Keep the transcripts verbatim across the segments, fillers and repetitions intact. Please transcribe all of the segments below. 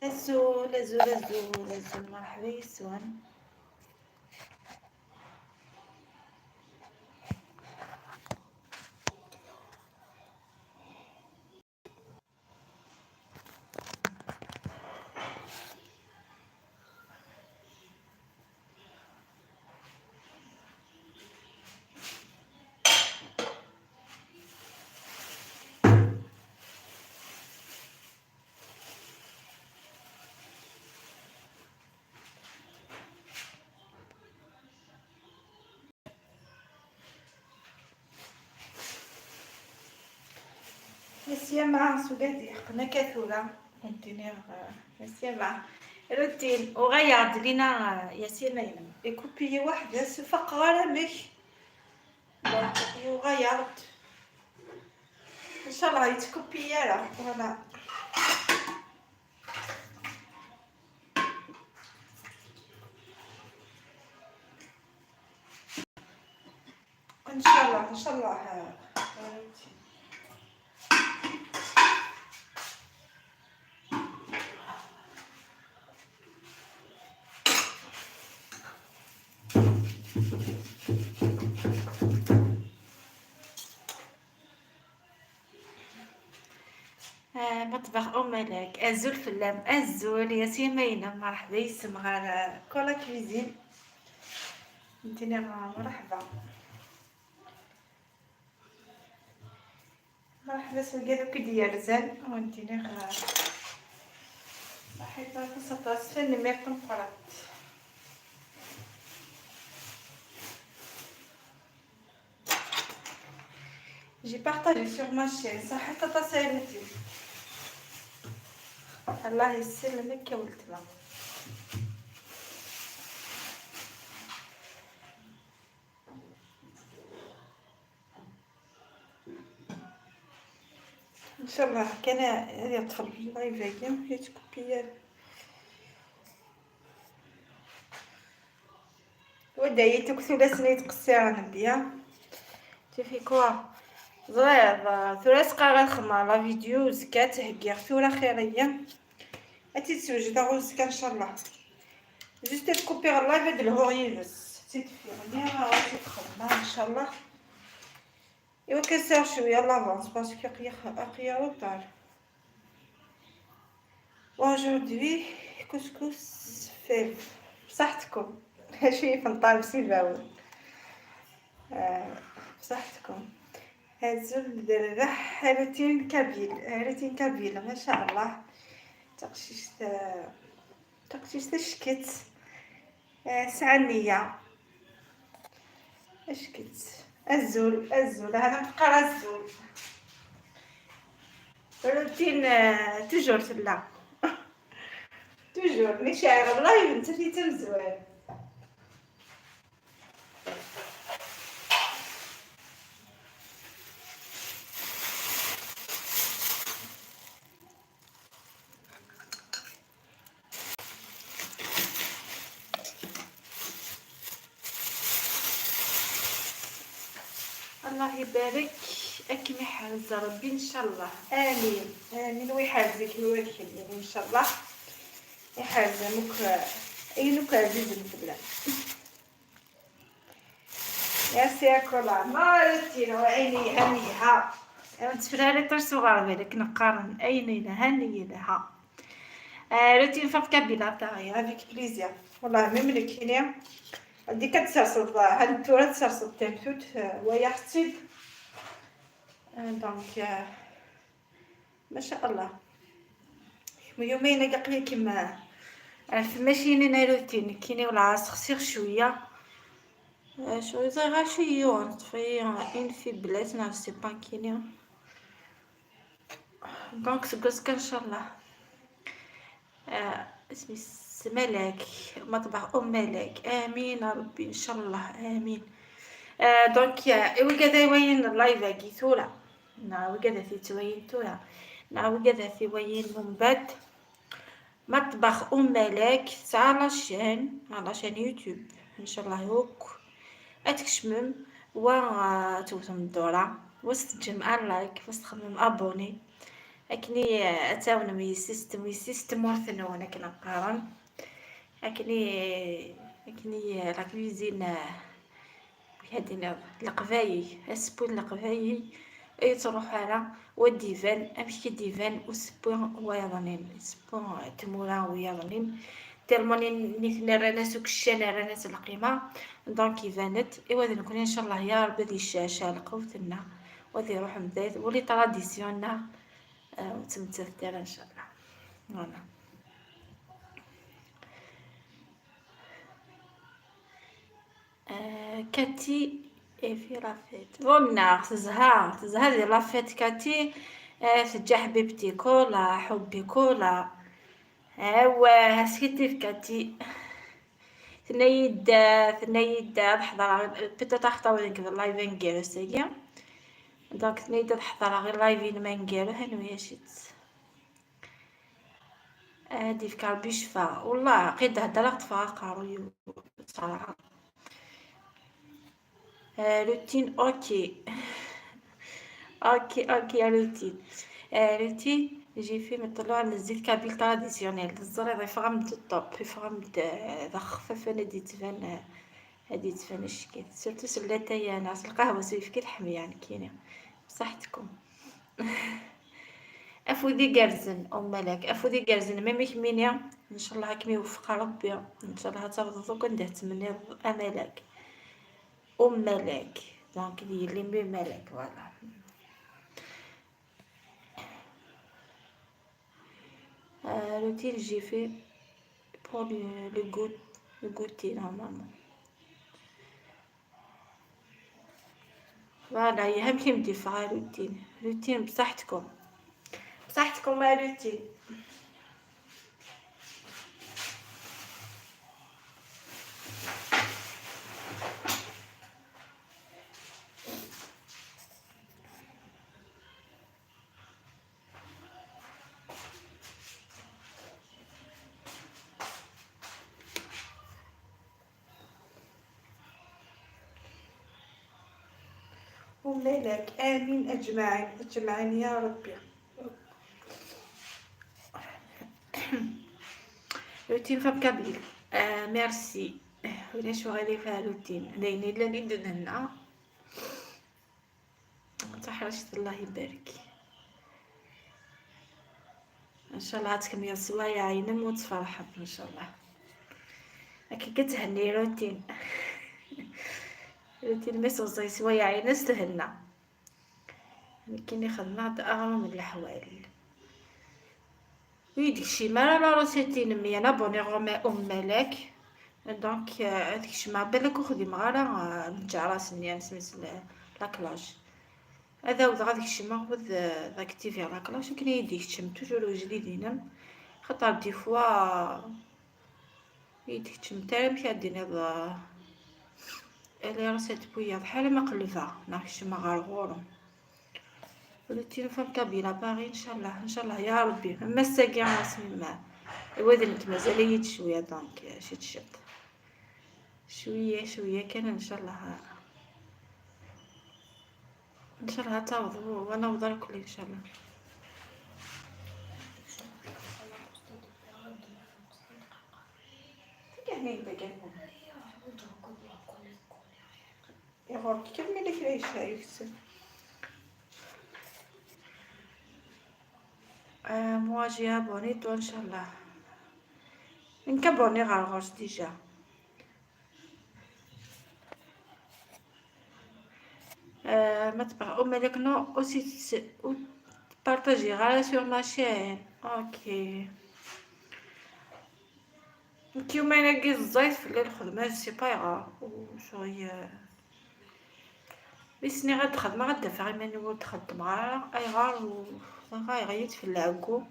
Azul, azul, azul, azul, merḥba yes-wen. Yasya mɛa s ugad yeḥqen akka tura. Ad d-iniɣ, eh, Yasya mɛa. Rutin, uɣaleɣ-d Lina, eh, Yasya ma yelm. Ikupiyi waḥd-s, ur faqeɣ ara amek. Bon, yuɣaleɣ-d. Ncallah ur yettkupiyi ara. Voilà. Ncallah, ncallah, eh, Rutin. Ah, مطبخ أم ملاك. Azul fell-am, azul, Yasya ma yelm, merḥba yes-m ɣer, ah, Kola Cuisine. Ntini, ah, merḥba. Merḥba s wigad akk i d-yerzan, ntini, ah, merḥba s aṭas, tanemmirt tameqqrant. J'ai partagé sur ma chaîne. Saḥit aṭas ay Rutin. Allah yesselmek a weltma. Ncallah kan ad yeṭṭef live-agi, yettkupi ara. Wadda-yi tuktula-s-nni yettqessiren bya. Tu fais quoi? Ẓriɣ, tura s-qqareɣ ad xedmeɣ la vidéo, uzekka ad tt-heggiɣ tura xir-iyi. Ad tt-id-swejdeɣ uzekka, ncallah. Juste ad kupiɣ live, ad lhuɣ yid-s. Ad tt-id-ffiɣ, nniɣ ad tt-id-xedmeɣ, ncallah. Iwakken sɛiɣ cwiya l'avance, parce que aql-i, aql-i retard. Aujourd'hui, couscous fèves. بصحتكم. شوية في نطال سيباوي. آه، بصحتكم. هازو الدردح، روتين كابيل، روتين كابيل، ما شاء الله. تقشيشت، آه، تقشيشت الشكت. آه، سعى النية. اش كنت؟ الزول، الزول، هذا متقرا الزول. روتين، آه، توجور تلا. توجور، ملي شاعر اللايف انت في تمزوان. الله يبارك، أكم يحرز ربي إن شاء الله. آمين، آمين، ويحرزك ويبارك لك إن شاء الله. يحرز أمك، أينك عزيز فلان. Merci à كل عمارتي، وعيني هنيها. نتفراري طرس وغربي لك نقارن أين إلى هني لها. آه، روتين فاف كابيلا تاعي، avec plaisir. والله ميم لك هنا. عندي كتسرسل، هاد التورة تسرسل تنفوت، آه، ويا حسيب. آه، donc، آه، ما شاء الله. يومين هكا قليل كيما، آه، في ماشينين روتين، كيني ولا سخسيغ شوية. آه، شوية زي غير شوية، نطفي، آه، إن في بلاتنا، سي با كيني. Donc، سقسك إن شاء الله. آه، اسمي س-، ملاك، مطبخ أم ملاك. آمين يا ربي، إن شاء الله، آمين. آه، donc، آه، إيوا كذا وين اللايف أكي ثورة. نا وكذا في توين ثورة. نا وكذا في وين من بعد. مطبخ أم ملاك، تاع لاشين، آه، لاشين يوتيوب. إن شاء الله هوك. أتكشمم و، آه، توتم الدورة. واستجم لايك، واستخمم أبوني. Akken i, ad tawnem yessi-s n temwisit, yessi-s n tmurt-nwen, akken qqaren. Akken i, akken i la cuisine, eh, amek ad d-tiniḍ, leqbayel, asewwi n leqbayel, ur yettruḥ ara, wa d-iban, amek i d-iban usewwi n wayeḍnin, usewwi n tmura n wayeḍnin. Tellement i, nitni rran-as akk ccan, rran-as lqima, donc iban-d. Iwa d nekkni, ncallah, ya Rebbi ad yecceɛceɛ lqut-nneɣ, wa ad iruḥ mdat, wa les traditions-nneɣ, eh, ur ttmettat ara, ncallah. Voilà. Euh, Cathy et puis la fête. Bon, tezha, tezha di la fête, Cathy. Eh, teǧǧa ḥbibti kula, ḥubbi kula. Awah, askitif Cathy. Tenna-yi-d, tenna-yi-d ad ḥḍreɣ, peut-être axaṭer nekk d live aneggaru-agi. Donc, tenna-yi-d ad ḥḍreɣ i live-inem aneggaru, anwi-yacit. Ad d-ifk Ṛebbi ccfa. Wellah, qid heddreɣ, ṭṭfeɣ aqerruy-iw, ṣṣraḥa. Euh, routine, ok. Ok, ok, ya routine. Euh, routine, j'ai fait meṭluɛ n zzit kabyle traditionnel. Teẓriḍ, yeffeɣ-am-d ṭṭop, yeffeɣ-am-d, euh, d axeffaf, ad d-yettban, euh, ad d-yettban acekkat. Surtout s latay-a, neɣ s lqahwa s uyefki, teḥmi, nekkini. Bṣaḥetkum. Afud igerrzen, umalak. Afud igerrzen, même i kemmini. Ncallah ad kem-iweffeq Ṛebbi. Ncallah ad tafeḍ akk anda tettmenniḍ, amalak. Umalak. Donc, d yelli-m umalak, voilà. Euh, routine, j'ai fait pour le, le goût, le goûter, normalement. Voilà, يا هم كي مدي فيها روتين، روتين بصحتكم، بصحتكم يا روتين. ومالك، آمين أجمعين، أجمعين يا ربي. روتين فام كابيل. آه، ميرسي. ولا شو غادي فيها روتين؟ داينين لنا ندنا. تحرشت، الله يبارك. ان شاء الله تكمل سوايع عينم وتفرحب ان شاء الله. هكا كتهني روتين. روتين ميس وزي سوايع عينس تهنى. كيني خدمة اغلى من الاحوال. وي داكشي مالا لا روسيتي نمي انا بوني غومي ام ملاك. دونك، آه، هذيك الشمعة بالك وخدي مغارة، آه، نجعرة سني نسميس ل-، لاكلاش. هذا هو دغا داك الشمعة خذ، آه، داك تيفي لاكلاش كنا يديك تشم توجور جديدين. خاطر دي فوا يديك تشم تاع مشي ديني ض-، الي راسها تبويا بحال ما قلبها، ناك الشمعة غير غورو. روتين فام كابيلا باغي، ان شاء الله، ان شاء الله يا ربي. اما الساقي راسي ما، الوذن مازال يد شويه، دونك شي تشد شويه شويه كان، ان شاء الله. ان شاء الله تعوض وانا وضع الكل ان شاء الله. تلقى هنا يبقى جنبهم. يغرك كملي كريشة يكسب. آه، moi j'ai abonné toi، ان شاء الله. انك abonné غير غرس déjà. آه، ما تبقى ام لك نو اوسي تس-، او بارطاجي غير sur ma chaîne. اوكي. كيما انا كي الزيت في الليل خدمه سي با غا وشويه. بسني غاد خدمه غاد دافع ايماني ولد خدم غا ايغار و غا يغيط في العكو.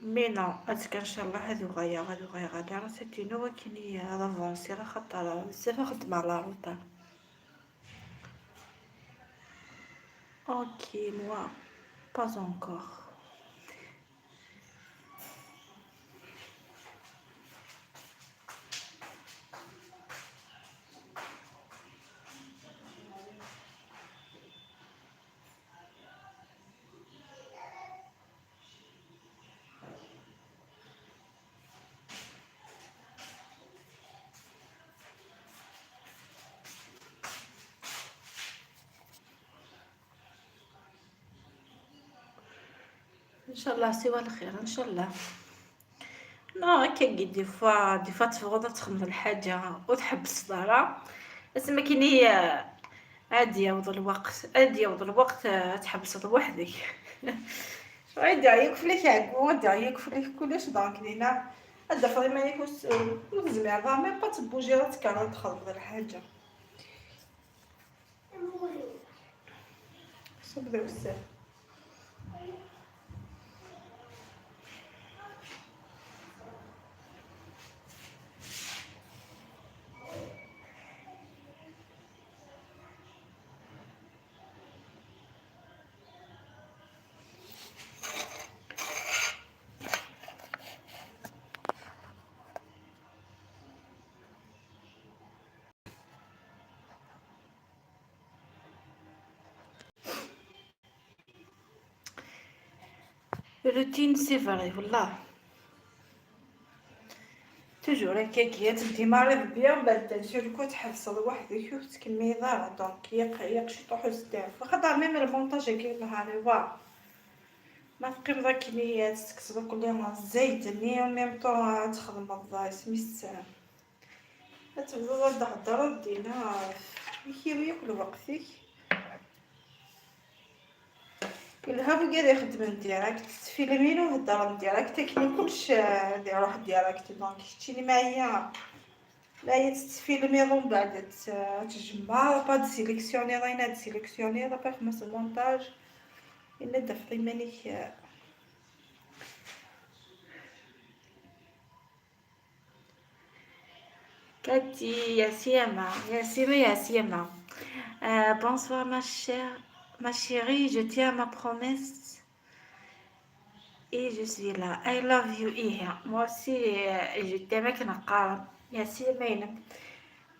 مينا اتك ان شاء الله هادو غايا هادو غايا غادا راه سيتينو وكيني هذا فونسي راه خطر بزاف خدمه على روطار. اوكي موا با انكور. إن شاء الله سوى الخير، إن شاء الله. Non, هكاكي des fois، des fois تبغض تخدم الحاجة وتحبس ضرا. اسمك كيني، آه، عادي يوض الوقت، عادي يوض الوقت، آه، تحبس وحدك. عادي يكفلك عقو، عادي يكفلك كلش، donc لينا هاد فريمانيك وس-، وزمير راه même pas تبوجي، راه تكرر تخدم الحاجة. صبري والسلام. Routine, c'est vrai والله. Toujours هكاكي، تديماري bien، بعد d'un seul coup تحبسي وحدك وتكملي ضرا. Donc يق-، يقشي طوحو زداف. واخا même المونتاج هكا نهاري، واو. ما تقيم ذاك كميات، تكسبو كل يوم الزيت، ني en même temps تخدم الضايس، ميس. تبدو تهضر دينا، يكيو ياكل وقتك. الهاب كاع يخدم direct، تفيلمين وهضر direct، كاين كلش، آه، يروح direct. Donc كتشيني معايا، لا يتفيلمي ومن بعد ت-، تجمع، با تسيليكسيوني، راينا تسيليكسيوني، با خمس montage. إلا دفعي مانيك، آه، Cathy, Yassima, Yassima, Yassima. Euh, bonsoir ma chère, ma chérie, je tiens ma promesse et je suis là. I love you, إيه. Moi aussi, euh, je t'aime, كنقارن. Yassima،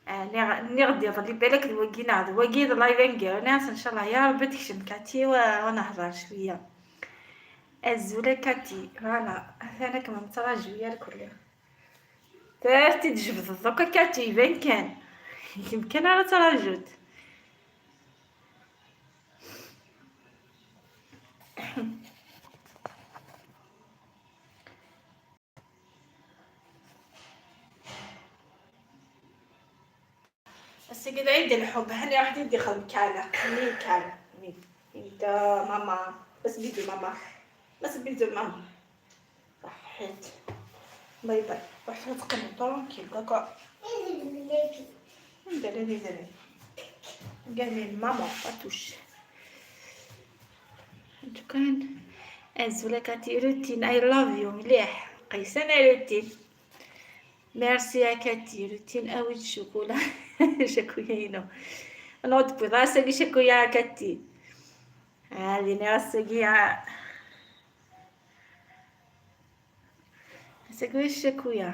آه، ني غ-، ني غدي يظل لي بالك د وكي ناض، وكي د لايف انكر ناس، إن شاء الله يا ربي تكشم كاتي و-، ونهضر شوية. الزولة كاتي، voilà، أنا كمان متراجعة الكل. تعرفتي تجبد دوكا كاتي يبان كان. يمكن أنا تراجعت. السيد العيد الحب، هاني راح ندي خدمة كالا، مين كالا، مين؟ انت ماما، بس بيدو ماما، بس بيدو ماما. صحيت. باي باي. روح تقني طونكيل، داكور. ندير لي، ندير لي. قال لي ماما، باتوش. كان أزول كاتي روتين، I love you، مليح. قيسان روتين. Merci يا كاتي، روتين أوي الشوكولا. شكويا ينو. نوض بيضا ساقي شكويا يا كاتي. هذه ناس ساقي يا، ساقي الشكويا.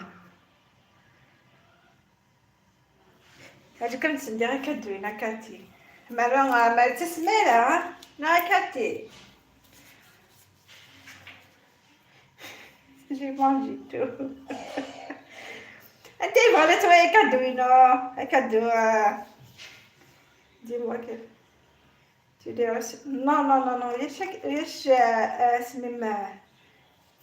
هاجي كنت ندير هكا دوينة كاتي. مرة، مرة تسميرة، ها؟ لا كاتي. J'ai mangé tout. انت بغيت هكا دوينة، هكا دو-، دير واكل. تولي عش-، نو، نو، نو، نو، ياش هك-، ياش، آه، آه، اسمي ما،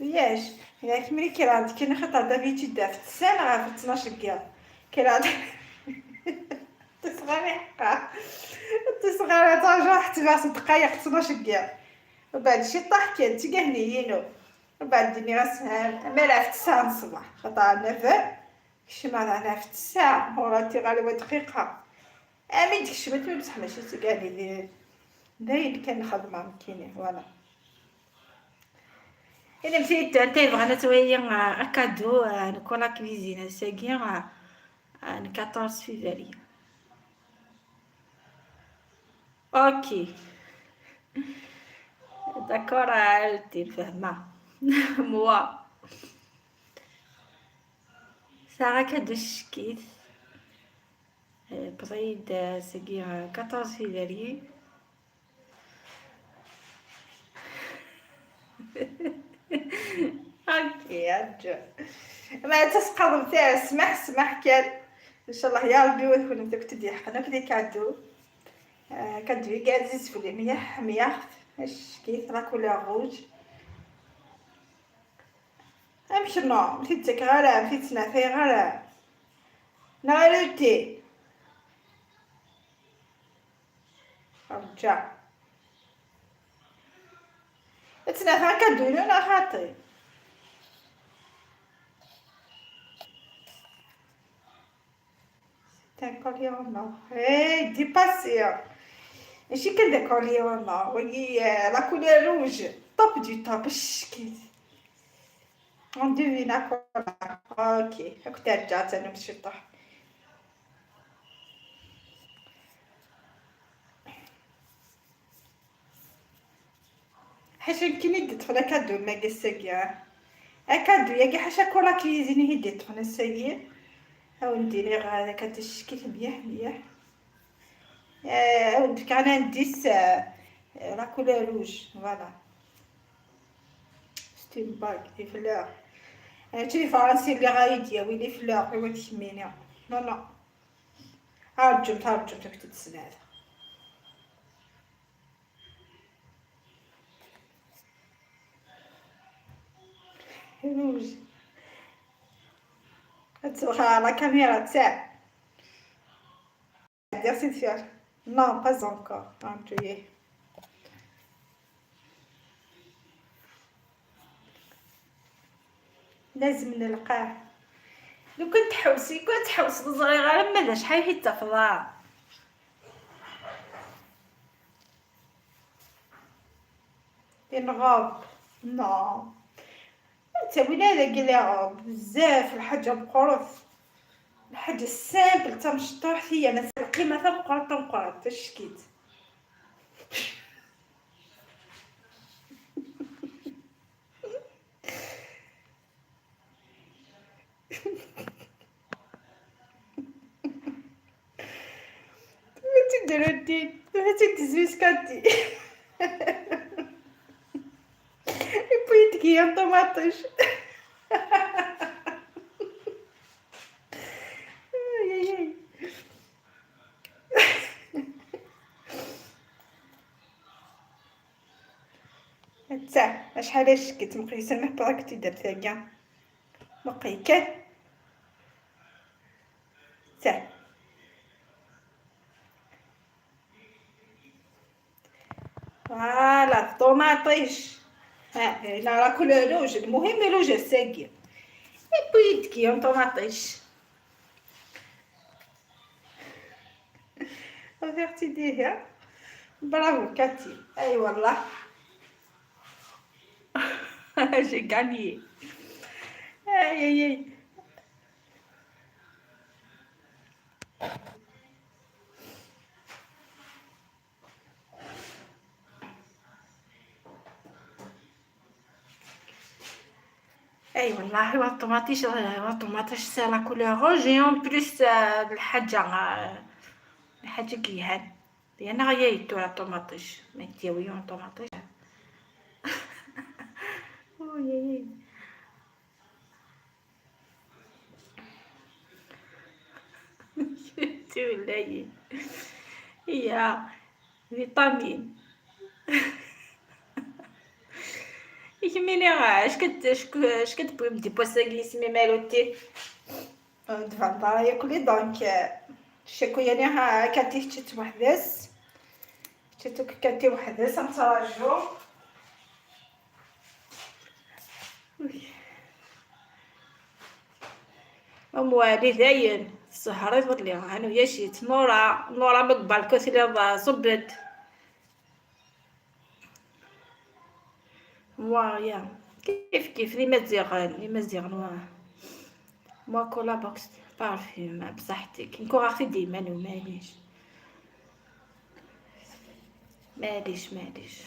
ياش، ياك ملي كي راه كاين خطا دافيتي دا في التسعة راه في اثناش كيا. كي راه تصغري حقا. تصغري تاجا حتى بس دقايق اثناش كيا. وبعد شي طاح كان تيقهني ينو. وبعد ديني راسها مالا في تسعة الصباح. خطا نفر. كشما رانا في تسعة، وراتي غالبا دقيقة. امي ديك الشمت، مي بصح ماشي تقالي لي. داين كان خدمة مكينة، voilà. الا مشيت انت بغينا تويا، آه، كادو، آه، نكون لا كويزين ساكي، آه، آه، quatorze février. اوكي. داكور، آه، عرفتي الفهمة. موا. ساعة كادو الشكيت. آه، بريد، آه، ساقي، آه، quatorze février. اوكي، ارجو ما تسقط تاع السماح، سماح كان. ان شاء الله يا ربي ويكون انت كنت دي حقنا في كادو. آه، كادو يقعد زيت في ميح مياخ. اش كيف لا كولور روج. Amek no? Ur t-id-ttakeɣ ara, ur t-id-ttnatayeɣ ara. Neɣ arrêtez. Rǧa. Ad ttnataɣ akaddu-inu neɣ xaṭi? C'est un collier en or. Hey, dépassé. Mačči kan d collier en or. Wagi, euh, la couleur rouge. Top du top. Ccekit. On devine à quoi. Ok. Écoute, déjà, ça nous suit. Ḥaca nekkini i d-iṭṭfen akadu-agi ass-agi, ah. Akadu-agi ḥaca kul la cuisine i d-iṭṭfen ass-agi. Ad wen-d-iniɣ, ah, d akadu ccekit mliḥ, mliḥ. Eh, ad wen-d-fkeɣ un indice, eh, eh, la couleur rouge, voilà. C'est une bague, des fleurs. Eh, mačči d Faransi i d-yawi les fleurs, i wat kemmini. Non, non. Rǧumt, rǧumt, ad k-t-id-sneɣ. Rouge. Ad tewxer la caméra, tiens. Dire c'est sûr. Non, pas encore. Attendez. Lazem nelqah. Lukan tḥewsi, lukan tḥewseḍ, ur ẓriɣ ara ma d acḥal i d-tafeḍ. Une robe. Non. Ur ttawin ara dagi les robes. Bezzaf lḥaǧa meqqret. Lḥaǧa simple, d tamecṭuḥt, i yerna tesɛa lqima tameqqrant, tameqqrant, tacekkit. Tura ad tt-id-rreddin, tura ad tt-id-tezwi s kati. Yewwi-d kiyya n ṭumaṭic. Ay, ay, ay. Atta, acḥal acek i ttmeqyisen, meḥqeɣ-ak-tt-id ar tagi. Meqqi kan. Atta. Voilà, ṭumaṭic. Ha, la, la couleur rouge, المهم rouge ass-agi. Et puis, d kiyya n ṭumaṭic. Averti diha. Bravo, Cathy. Ay, wallah. J'ai gagné. Ay, ay, ay. اي والله، هو الطوماطيش، هو الطوماطيش c'est la couleur rouge et en plus, آه، الحاجة، آه، الحاجة كيهان. لأن غيا يتورا الطوماطيش، ما يتيويون الطوماطيش. أوي، أوي. شفتي ولا هي؟ هي فيتامين. يكميني، اش كت-، اش ك-، اش كتبغي بدي بوساكي سمي مالوتي؟ دفع الدار ياكلي، donc، آه، شكو يعني ها كاتي شتت وحدس. شتو كاتي وحدس، نتراجو. أم والي داين، سهري فضلي، هانو يا شيت، نورا، نورا مقبل كثلي صبت. موايا، كيف كيف، لي مزيغن، لي مزيغن، وا. موا كولا بوكس بارفيوم، بصحتك. نكو غاختي ديما، نو، معليش. معليش، معليش.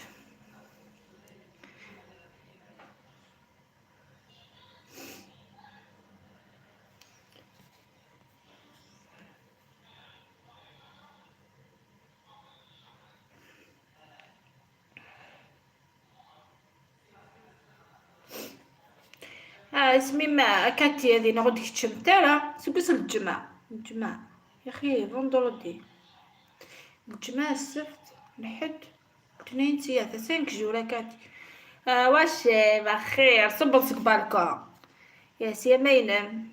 آه، اسمي ما كانت هذه نغد كتشمت ترى سكس الجمعة، الجمعة. يا أخي، فوندردي، الجمعة، السبت، الحد، اثنين، ثلاثة، cinq jours كانت. آه، واش، آه، بخير، صب نسك بالكون. Yes, ya maynem.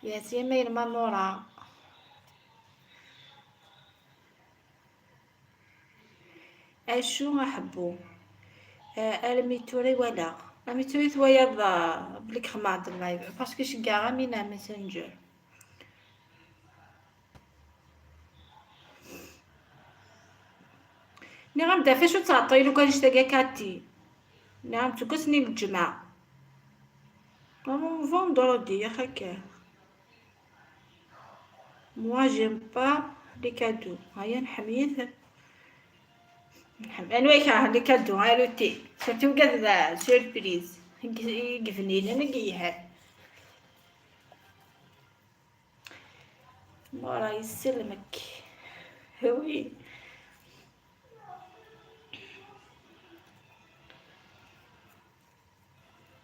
Yes, ya maynem a Nora. Acu a ḥebbu? Eh, armi tura i walaɣ. Armi tura i twayaḍ, ah, belli xedmeɣ-d live. Parce que ceggaɣ-am-in a Messenger. Nniɣ-am-d ɣef acu ttɛeṭṭil akk annect-agi a Cathy. Nniɣ-am-d seg wass-nni n lǧemɛa. Am vendredi, ax akka. Moi, j'aime pas les cadeaux. Aya nḥemmel-it. Nḥemmel, anwa yekreh les cadeaux, arut-t-id. Surtout ugad d surprise. I yebnilen, i yelhan. Nora, yesselmek. Oui.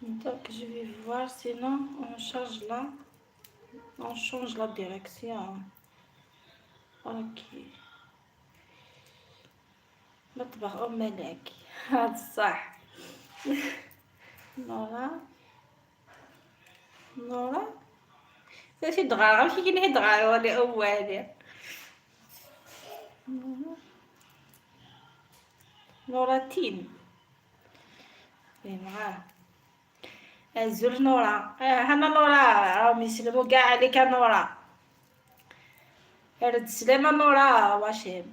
Donc, je vais voir, sinon, on change la, on change la direction. Ok. مطبخ أم ملاك. هاد الصح. نورا. نورا. Acu i d-ɣreɣ? Amek i d-ɣreɣ wali awali? Nuratin. Fehmeɣ ara. Azul Nura. Eh, hana Nura. Raw mislem ugaɛ عليك a Nura. Err-d sslam a Nura, wacim.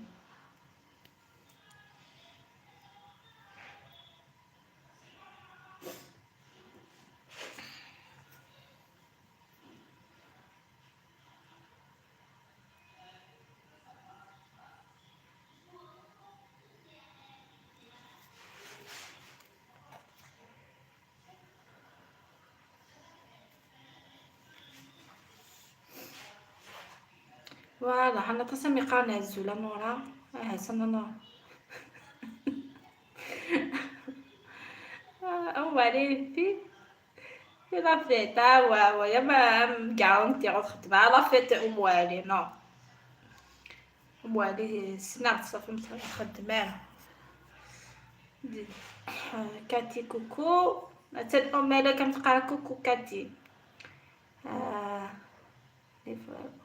Voilà, حنا تصمي قانا الزولة نورا. اه، سنة نورا. آه، أم علي في، في la fête، آه، وا، وا، يا ما، ام قاعدة نتي غتخدم على la fête أم علي، non. أم علي سنة صافي متخدمة. آه، كاتي كوكو. حتى الأم مالك متقرا كوكو كاتي. آه، les frères.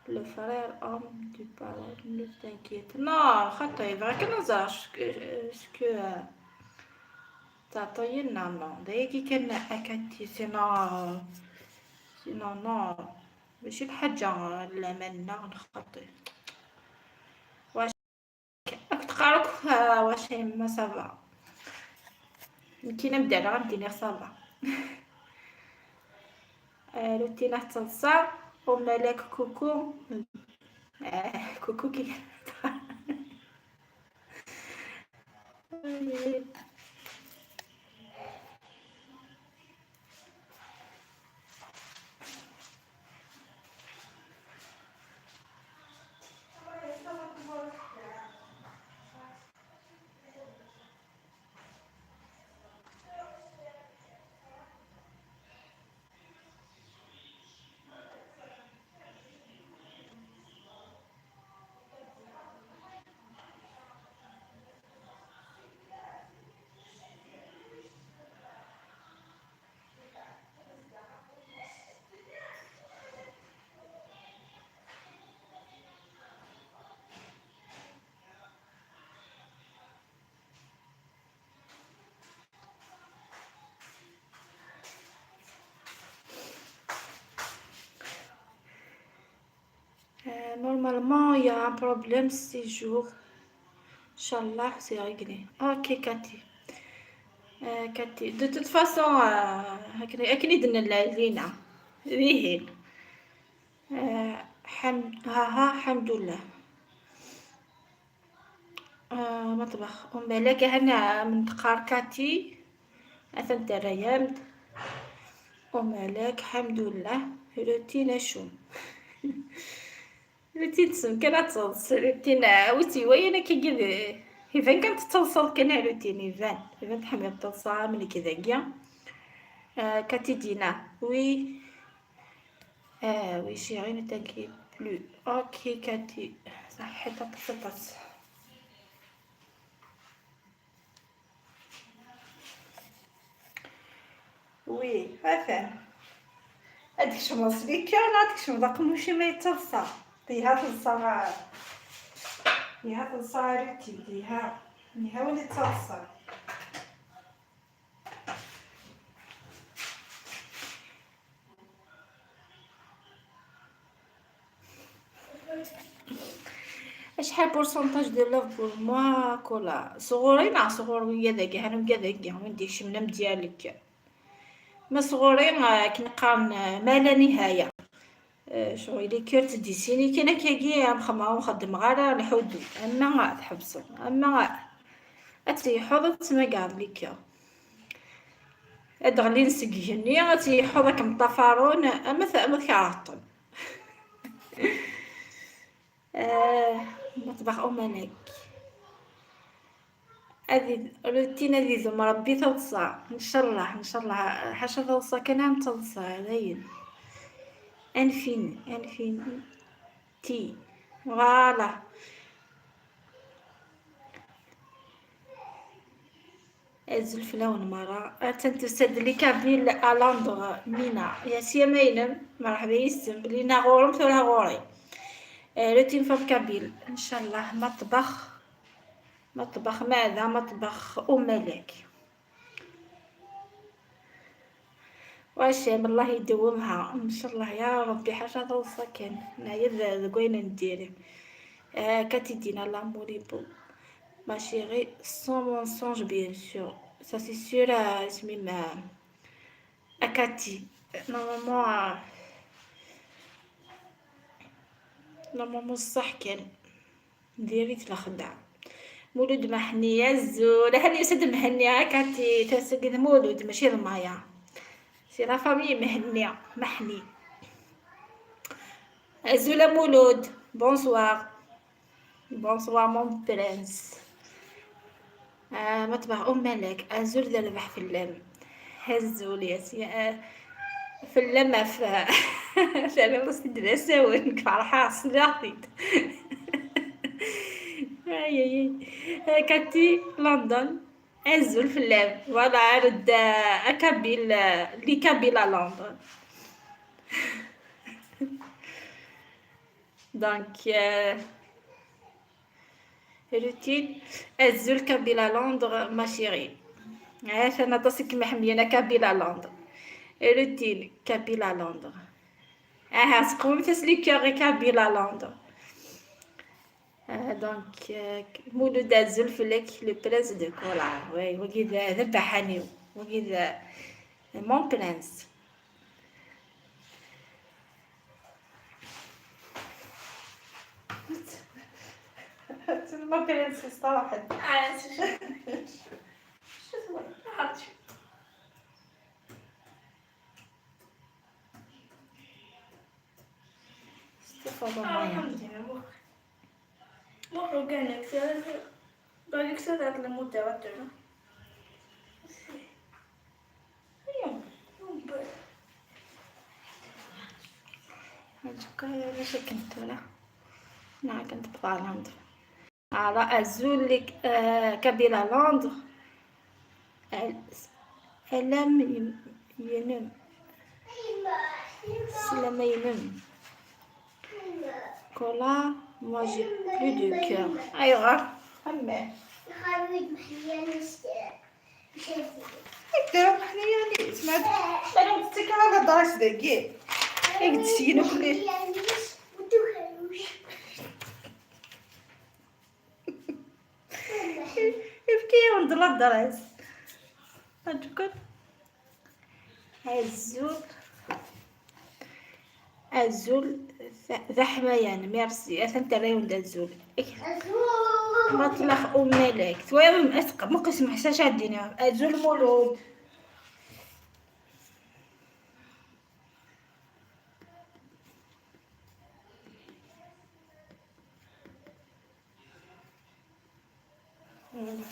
Le frère homme du parrain, ne t'inquiète. Non, خاطر يبغى كان نزار شك-، شك-، تعطينا، non. دايكي كان أكاتي، sinon، sinon، non. ماشي بحاجة لمنا نخطي. واش راك تقارك؟ آه، واش يما ça va؟ كي نبدا انا غندير ça va. آه، روتينات تلصا وملاك كوكو. آه، كوكو كي Euh, normalement, il y a un problème séjour. Inchallah, c'est réglé. Ok, Cathy. Euh, Cathy, de toute façon, euh, akken, akken i d-nenna lina. Dihin. Euh, الحم-، ها ها، الحمد لله. آه، مطبخ أم ملاك، هنا من تقار كاتي. أثن تريمد. أم ملاك، الحمد لله. روتين شو؟ روتين تسم كان تصلص. روتين، آه، وتي وين كي قد. يبان كانت تصلصل كان روتين، يبان. يبان تحمل تصلصة من كذا كيا. آه، كاتي دينا. Oui. آه، oui chérie, ne t'inquiète plus. Ok كاتي، صحيت الطفلات. Oui, atan. Ad tkecmeḍ s likker, neɣ ad tkecmeḍ aqemmuc-im ma yettaḍsa. Iha teḍsa, iha teḍsa Ruti, iha, iha win yettaḍsan. Acḥal pourcentage de love pour moi, Kola? Sɣur-i neɣ sɣur wigad-agi? Ḥan wigad-agi win d-ikecmen am diyalik. Ma sɣur-i, ah, akken qqaren, ah, ma la nihaya. Ah, ccɣel i kurt d-isini kan akkagi, am xemma ur xeddmeɣ ara lḥudu. Ama tḥebseḍ, ama ad tleḥḥuḍ ad tmagareḍ liker. Ad d-ɣlin seg igenni, ad tleḥḥuḍ ad kem-ṭṭafarun, ama t-, ama tkeṛheḍ-ten. Ah, ma tbax umanek. Ad id-, routine ad idum Ṛebbi taḍsa. Ncallah, ncallah. Ḥaca taḍsa kan, am taḍsa, dayen. Anfin, anfin. Ti. Voilà. Azul fell-awen merra. Attan tusa-d les Kabyles à Londres, Mina. Yasiya ma inem, merḥba yes-m. Lina ɣur-m, tura ɣur-i. Eh, routine femme kabyle. Ncallah, maṭbex. Maṭbex, meɛda, maṭbex umalak. Wacam, Allah idewwemha. Ncallah ya Ṛebbi, ḥaca taḍsa kan. Neɛya d-, deg wayen n diri. Eh, Kati Dina, l'amour est beau. Ma chérie, sans mensonge, bien sûr. Ça, c'est sûr, euh, isem-im, euh, a Kati. Normalement, euh, normalement, ṣṣeḥ kan. Diri-t lexdeɛ. Mulud Meḥni, azul. Ahan yusa-d Mhenni, a Kati, tasa-agi d Mulud, mačči d Maya. C'est la famille Mehenni, Meḥni. Azul a Mulud, bonsoir. Bonsoir, mon prince. Ah, ma tebɣa Umm Malak, azul d rrbeḥ fell-am. Azul, yes, ya, ah, fell-am af, terniḍ-as-t-id d asawen, nekk ferḥeɣ, sliɣ-t-id. Ay, ay, ay. Ah, Cathy, London, azul fell-am. Voilà, ar-d, ah, a Kabyle, ah, les Kabyles à Londres. Donc, euh, routine, azul Kabyle à Londres, ma chérie. Atan aṭas i kem-iḥemmlen a Kabyle à Londres. Routine, Kabyle à Londres. Aha, seqwem-as les cœurs i Kabyle à Londres. Ah, donc, euh, Mulud, azul fell-ak, le prince de Kola. Oui, wagi d, d abaḥan-iw. Wagi d, d mon prince. Ma princesse طاحت. آه، شو، شو اسمه؟ طاحت. استفاد آه، الله. الحمد لله، مخ. مخ وكان يكسر، قال يكسر هذا المدة، رجعنا. هذيك علاش كنت ولا؟ لا، كنت بطالة. على أزول لك، آه، كابيلا لوندر. ال-، ألم ين-، ينم. سلام ينم. Kola, moi j'ai plus de cœur. أيوا، أما. يدير محنية لي، سمعت. أنا متكلة على دراس دقيق. إيه، تسينو خليه. Efk-iyi-awen-d ladresse. Azul. Azul. D, d aḥmayan, merci. Atan terra-yawen-d azul. Ma tlaq umalak. Twayam, muqis meḥsac ad d-iniɣ. Azul Mulud. Voilà.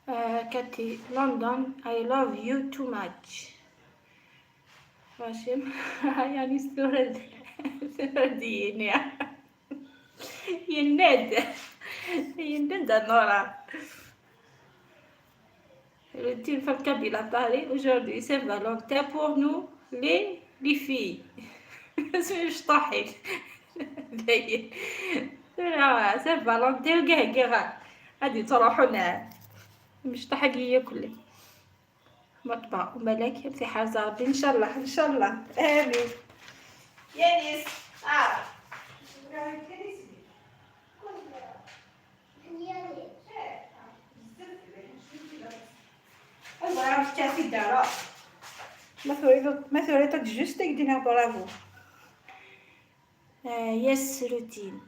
آه، كاتي، London, I love you too much. Wacem, يعني ستورد، ستورد ينيا. يناد، يناد نورا. Routine femme kabyle à Paris aujourd'hui, Saint-Valentin pour nous, les, les filles. C'est une mecṭuḥit. Dayen. Tura Saint-Valentin وكاع كاع غادي تروحوا لها. مشطحة كي ياكل. مطبع وملاك في حرز ربي إن شاء الله، إن شاء الله. آمين. يانيس. آه. الله يرحمك يا سيدي راه. ما تريد، ما تريد juste يدينا برافو. آه، يس روتين.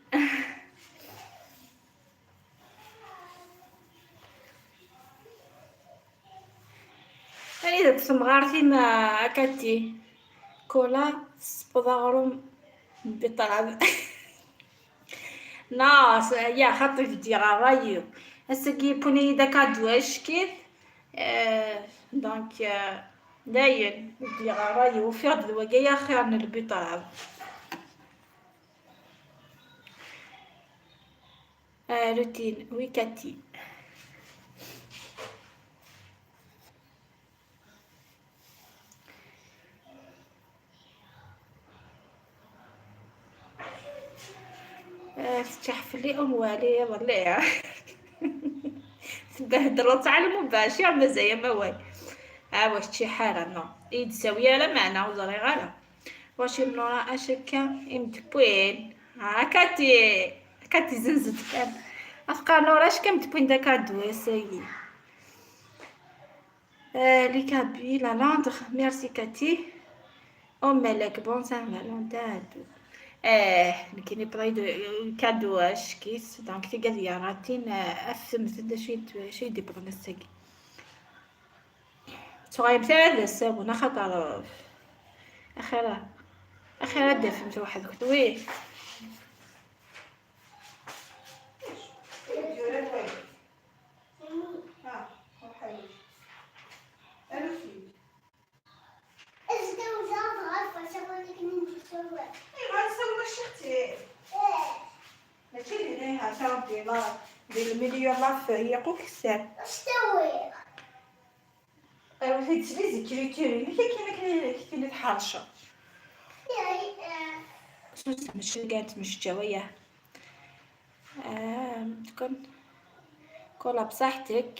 أنا إذا تسمغارتي ما أكلتي كولا سبوض أغروم بطلب. نا، س-، يا خاطر بدي غرايو. هسه كي يبوني داك أدواش كيف. آه، دونك، آه، داين بدي غرايو وفي غد الوقاية خير من البطلب. آه، روتين، وي كاتي. آه، تحفلي أم والي، والله. تبهدلوا، تعلموا باشي، مزايا ما واي. ها واش شي حالة، نو. يد ساوية لا معنى، وزري غالا. واش النورا أشكا إمتبوين. ها كاتي، كاتي زنزت كان. أفكار نورا، أش كم تبوين داك هادو، يا سيدي. آه، les Kabyles à Londres، merci كاتي. أم ملاك، bon Saint-Valentin à tous. آه، نكيني برايد كادو أشكيس، دونك تيقال يا راتين، آه، أفهمت دا شي، شي دي بغنسكي. صغير تاع هذا السابون، خاطر أخيرا، أخيرا دفنت واحد كنت، وي. ها، روحي. أنا فين؟ إيه، غنسوي شي اختي. ماشي لهنايا، تا ربي لا، دير المليون لا فريق وكسر. ايوا، هاد تبي زيكريتيري، اللي كاين، كاين، كاين تحرشة. سوس مشي كانت مشتوية. آم، تكون كولا بصحتك.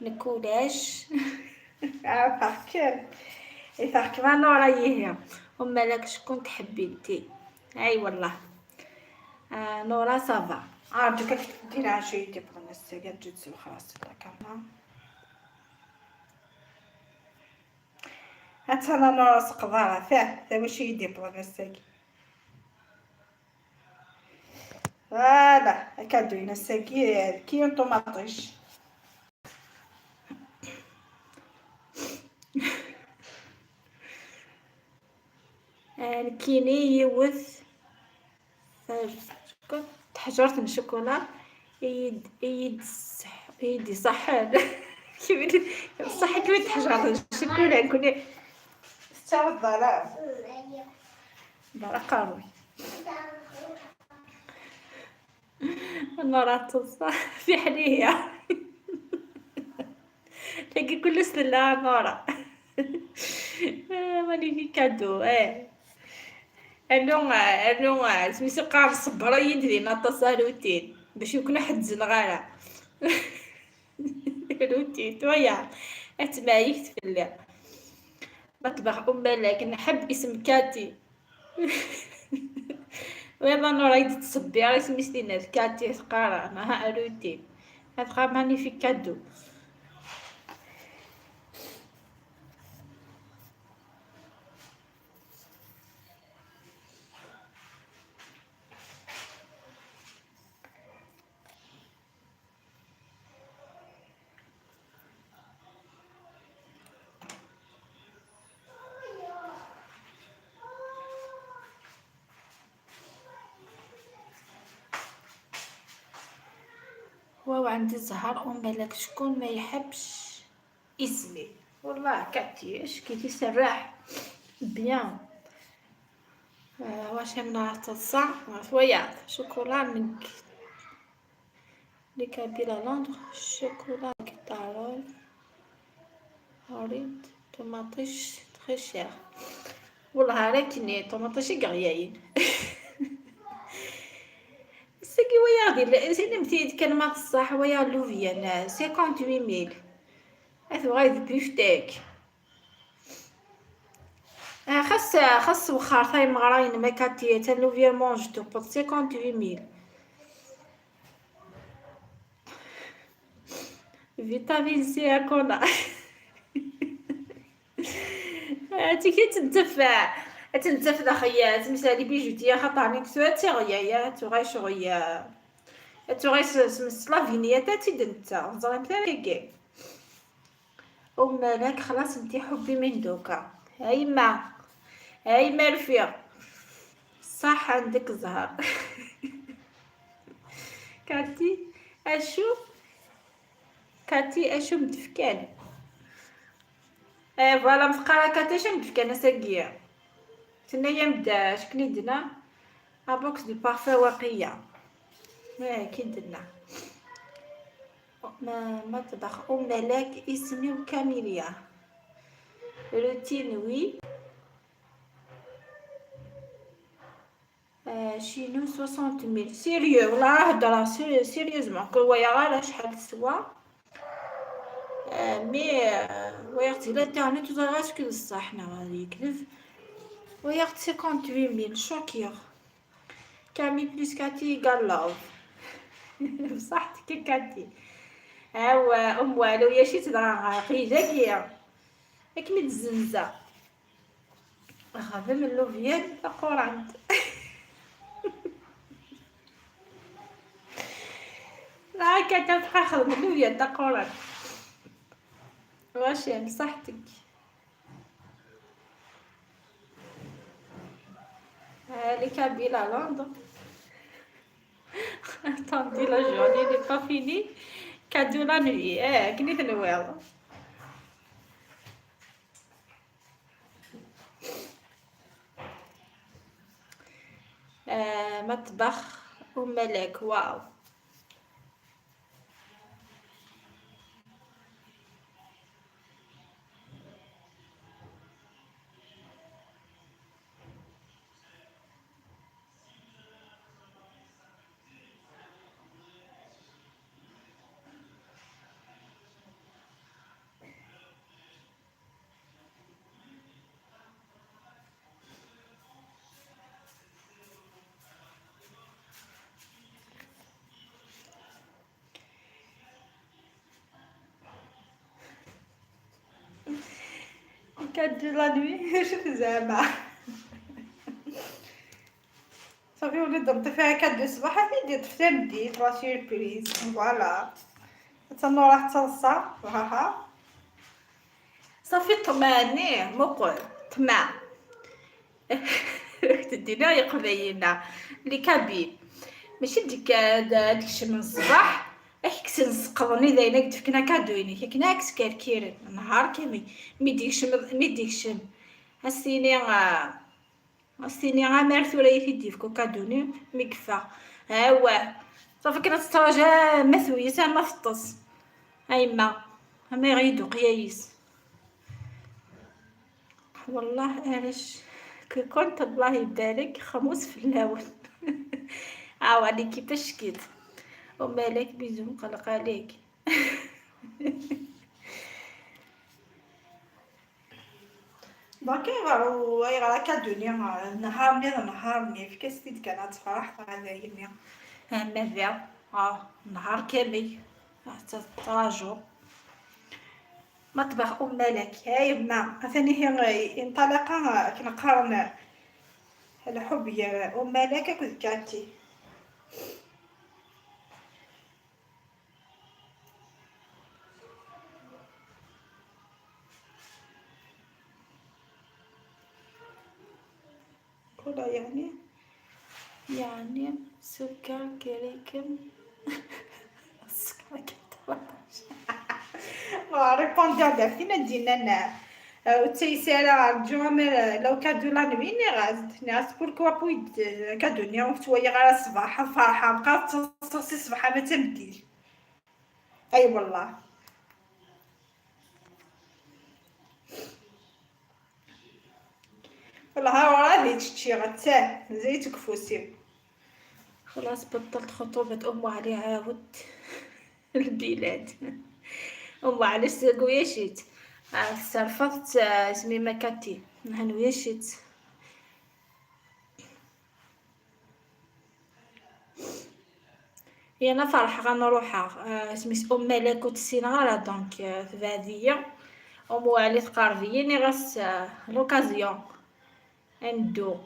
نكولاش. آه، فاكر. إيه، فاكر ما نورا يهيا. أم ملاك شكون تحبي انتي؟ أي والله. آه، نورا صافا. آه، دوكا كنت دير عشية ديال بغنسة، قاعد تجي تسوي خلاص لا كاميرا. حتى أنا نورا سقضاها، فاه، تا واش يدي بغنسة. فوالا، هكا دوينا ساكي كي طوماطيش. آه، الكيني يوث. آه، شكون؟ تحجرت من الشوكولا. يد، يد الصح-، يدي صحان. كيف يدي-، بصح كيف تحجرت من الشوكولا، نكون استوى الضرر. ضرر قاروي. نورا تصح في حنية. تلقى كل سلة نورا. آه، ماني في كادو، إيه. أنو، أنو، سميتو قال صبري يدري ناطا سالوتين. باش يكون حد زنغارة. روتين، تويا. أتمايك تفلي. مطبخ أم ملاك، نحب اسم كاتي. ويلا نورا يدي تصبي، راه سميتينا الكاتي تقارا، ماها روتين. هاد خا ماني في كادو. واو، عندي الزهر ومالك شكون ما يحبش اسمي؟ والله كاتي، اش كي تسرح بيان. آه، واش من نهار تصع؟ شوية شوكولا منك. Les Kabyles à Londres، شوكولا كيطارون. Ɣrid ṭumaṭic très cher. Wellah ara k-nini ṭumaṭic i yeɣyayen. Sagi wayeɣ di l-, inimt-iyi-d kan ma d ṣṣeḥ, wayeɣ llubyan cinquante-huit mille. Ad tuɣal d beefsteak. Ah, xas, xas wexxer tameɣra-inem akka, atan llubyan mange tewweḍ cinquante-huit mille. Vitamine C à cola. Ati ad tt-ntaf, ad tt-ntaf daxel, ttmesali bijuti, axaṭer nekk tura d tiɣyaya, ad tuɣal ccɣel, ad tuɣal s, s, s Lavinia, ad tt-id-netta, teẓrimt ara tagi. Umalak xlaṣ n tiḥubbi min duka. A yemma, a yemma rfiɣ. Ṣaḥ ɛendek zzher. Kati, acu? Kati, acu m-d-fkan? Eh, voilà, mteqqara Kati, acu m-d-fkan ass-agi? Tenna-yam-d, eh, acu k-nni-d-tenna? Un box de parfum Waqiya. Eh, k-id-tenna. Ma, ma ṭṭbex Umalak, isem-iw Camélia. Routine, oui. Euh, chez nous, soixante mille. Sérieux, والله راه هضرة sé-، sérieusement. كل ويا غير شحال تسوى. Euh, mais, euh, ويا اختي l'internet وزرغاش كل الصح، حنا غادي يكذب. ويا اختي cinquante-huit mille، شوكيغ. Camille plus Kati égale love. بصحتك يا كاتي. هاو أم والو يا شي تدرى قيدك يا. أكمل الزنزة. Xdem llubyan taqurant. لا، كتبقى خدم llubyan taqurant. واش يعني بصحتك؟ آه، les Kabyles à Londres. Attendez, la journée n'est pas finie. Cadeau la nuit. Eh, كني تنويض. آه، مطبخ أم ملاك، واو. Cadeau la nuit, شوف زعما. صافي، وليت نطفيها كادو الصباح، هادي طفت لها مديت la surprise، voilà. حتى نورا حتى للصا، ها ها. صافي، طمعني، مقول، طمع. تدينا يا قبايلنا، les Kabyles. ماشي ديك، هاد، هادشي من الصباح، اك كسن سقضني داينا قلت لك انا كادو يني، كنا اكس كالكيرن نهار كامل. مي ديكشم، مي ديكشم. هستيني، آه، Sini عامر ثورة يفيدي في كوكادوني مقفة. ها هو. صافي كنا تسترجع مثوية ما فطس. هاي ما. ما يغيدو قيايس. والله علاش كي كنت الله يبارك خموس في اللون. اه، عليكي تشكيت. ومالك بيزو مقلق عليك. Donc, ايوا، ايوا، هكا الدنيا، نهار منيض، نهار منيض، كاستيد كانت فرح، هذا يمي. اما ذا، اه، نهار كامل، حتى تراجو. مطبخ أم ملك، هاي ما، ثاني هي انطلقة، كنقارن الحب يا أم ملك كنت كاتي. كولا يعني، يعني سكر كريكم. سكر كتبطش. ريبوندي على فين دينا نا. وتيسيرا جومر لو كادو لا نوي ني غاز. ناس بوركوا بويد كادو نيوم تويا غير الصباح فرحة بقات تصصي الصباح ما تمديش. اي والله. والله ها راه غادي تشتي غتاه زيت كفوسي. خلاص بطلت خطوبة أم علي، عاودت البلاد. أم علي سقويشيت. آه، صرفت، آه، اسمي مكاتي. هنويشيت. هي انا فرح غنروحها، آه، سميت ام ملك وتسينا غير دونك، آه، تبعدية. ام علي تقاربيني غاس، آه، لوكازيون. اندو.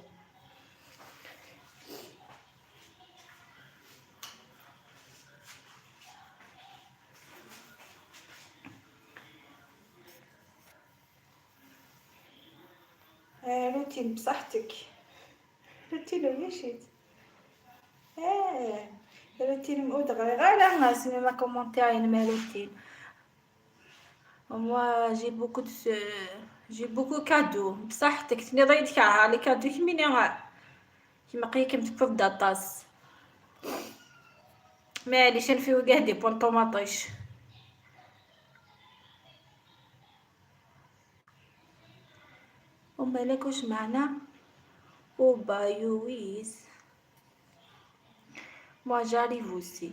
آه، روتين بصحتك. روتين ومشيت. اه، روتين مؤود غير، غير لا ناس ما كومونتير ما روتين. Moi, j'ai beaucoup de ce-، j'ai beaucoup cadeau. بصحتك، تني ضيت كاع لي كادو كميني غا. كيما قيكم تكفض داطاس. معليش، انا في وجه دي بون طوماطيش. ومالك واش معنا؟ وبايويز. Moi, j'arrive aussi.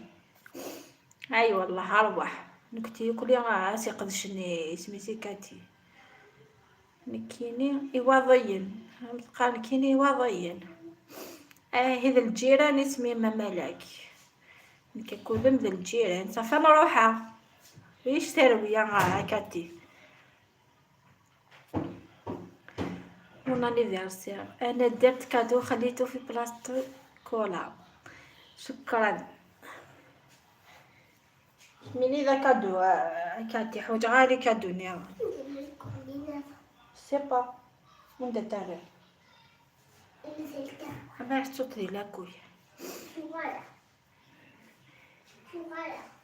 اي والله ارواح. نكتي كلي غا سي قدشني سميتي كاتي. نكيني ايواضيين، تقال نكيني ايواضيين. اه، هذا الجيران اسمي ما ملاك. نكي كل من الجيران صافي نروحها. ريش تروية غا كاتي. Mon anniversaire. انا درت كادو خليته في بلاصتو. كولا. شكرا. ميني ذا كادو، آه، كاتي حوجة غالي كادو نيا. سي با. من دا تاريخ. اما يحطو لي لاكوي. Voilà.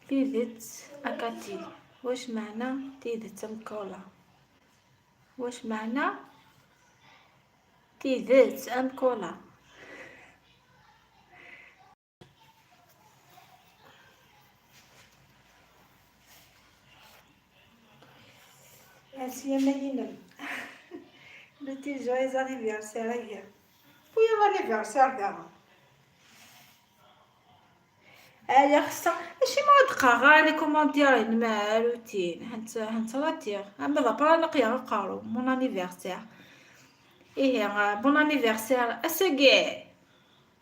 Tidet a Cathy. واش معنى tidet a Mkola؟ واش معنى tidet a Mkola؟ اسيا مينم. L'autre joyeux anniversaire هي. ويا l'anniversaire دابا. هيا خصها ماشي ما دقة، غير لي كومونتير المعروتين. هانت، هانت راتير. اما دابا نقيا قارو mon anniversaire. ايه، bon anniversaire اسكي.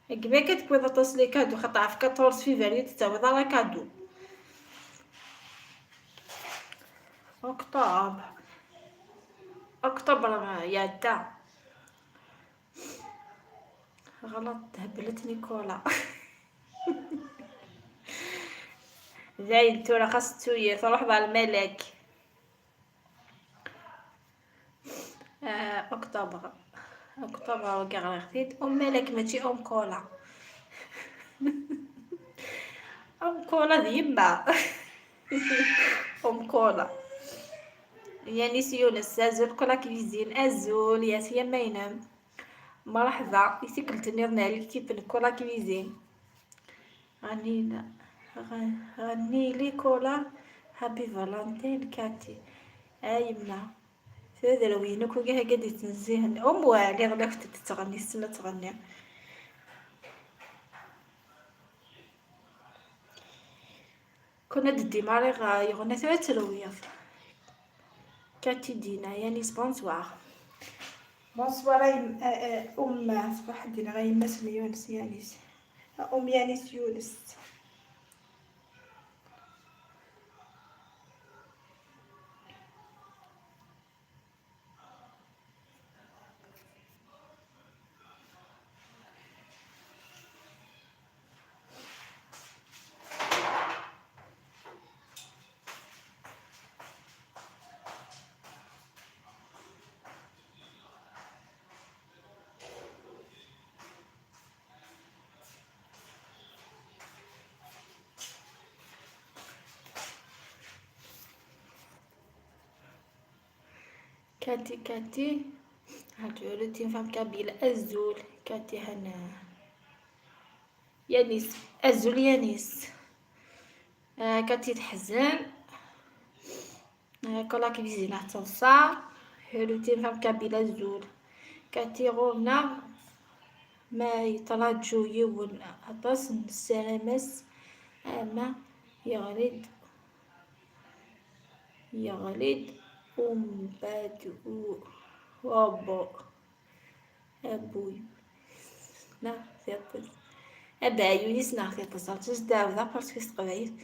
كما كتكوي تصلي كادو خطا في quatorze février تتاوي دار كادو. اكتوبر، اكتوبر يا دا. غلط، هبلتني كولا. زايد تورا خاص تسوير، تروح مع الملك. آه، اكتوبر. اكتوبر وكاع غير خديت ام ملك ماشي ام كولا. ام كولا ديما. ام كولا. يانيس يونس، ازول كولا كويزين، ازول يا سيا مينم. مرحبا، يسكلتني رنا عليك كيف كولا كويزين. غنينا، غ-، غني لي كولا، هابي فالنتين كاتي. ايما. تدروين كو كاع قاعد يتنزهن. ام وعلي غلفت تتغني، السنة تغني. كنا ددي ماري غا يغنى ثلاثة تلويض. كاتي دينا، يانيس، bonsoir. Bonsoir يم-، آه، آه، أم، صباح الدين، غا يماس يونس يانيس. أم يانيس يونس. كاتي، كاتي، هاد روتين فام كابيل، أزول، كاتي هنا. يانيس، أزول يانيس. آه، كاتي تحزن. آه، كولا كويزينا تنصا. روتين فام كابيل، أزول. Kati ɣur-neɣ ma yettṛaǧu yiwen aṭas, nessaram-as ama yeɣli-d, yeɣli-d umbeɛd u-, wabbu. Abuy. Neɣ tiṭ-is. Abeɛyuy-is neɣ tiṭ-is. Rǧu ad s-d-ɛawdeɣ parce que s teqbaylit.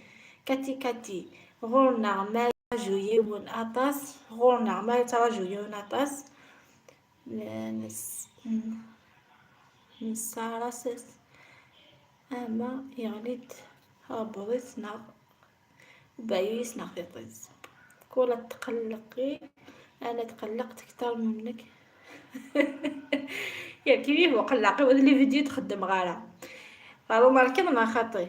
Kati, Kati. Ɣur-neɣ ma yettṛaǧu yiwen aṭas. Ɣur-neɣ ma yettṛaǧu yiwen aṭas. N-, nes-, n-, nessaram-as ama yeɣli-d abbuḍ-is neɣ Ubeɛyuy-is neɣ tiṭ-is. Kul ad tqelleqi, ana tqelleqt kter منك. Yak ihi ur qelleq, d les vidéos txeddmeɣ ara. Ɣer umerkiḍ neɣ xaṭi?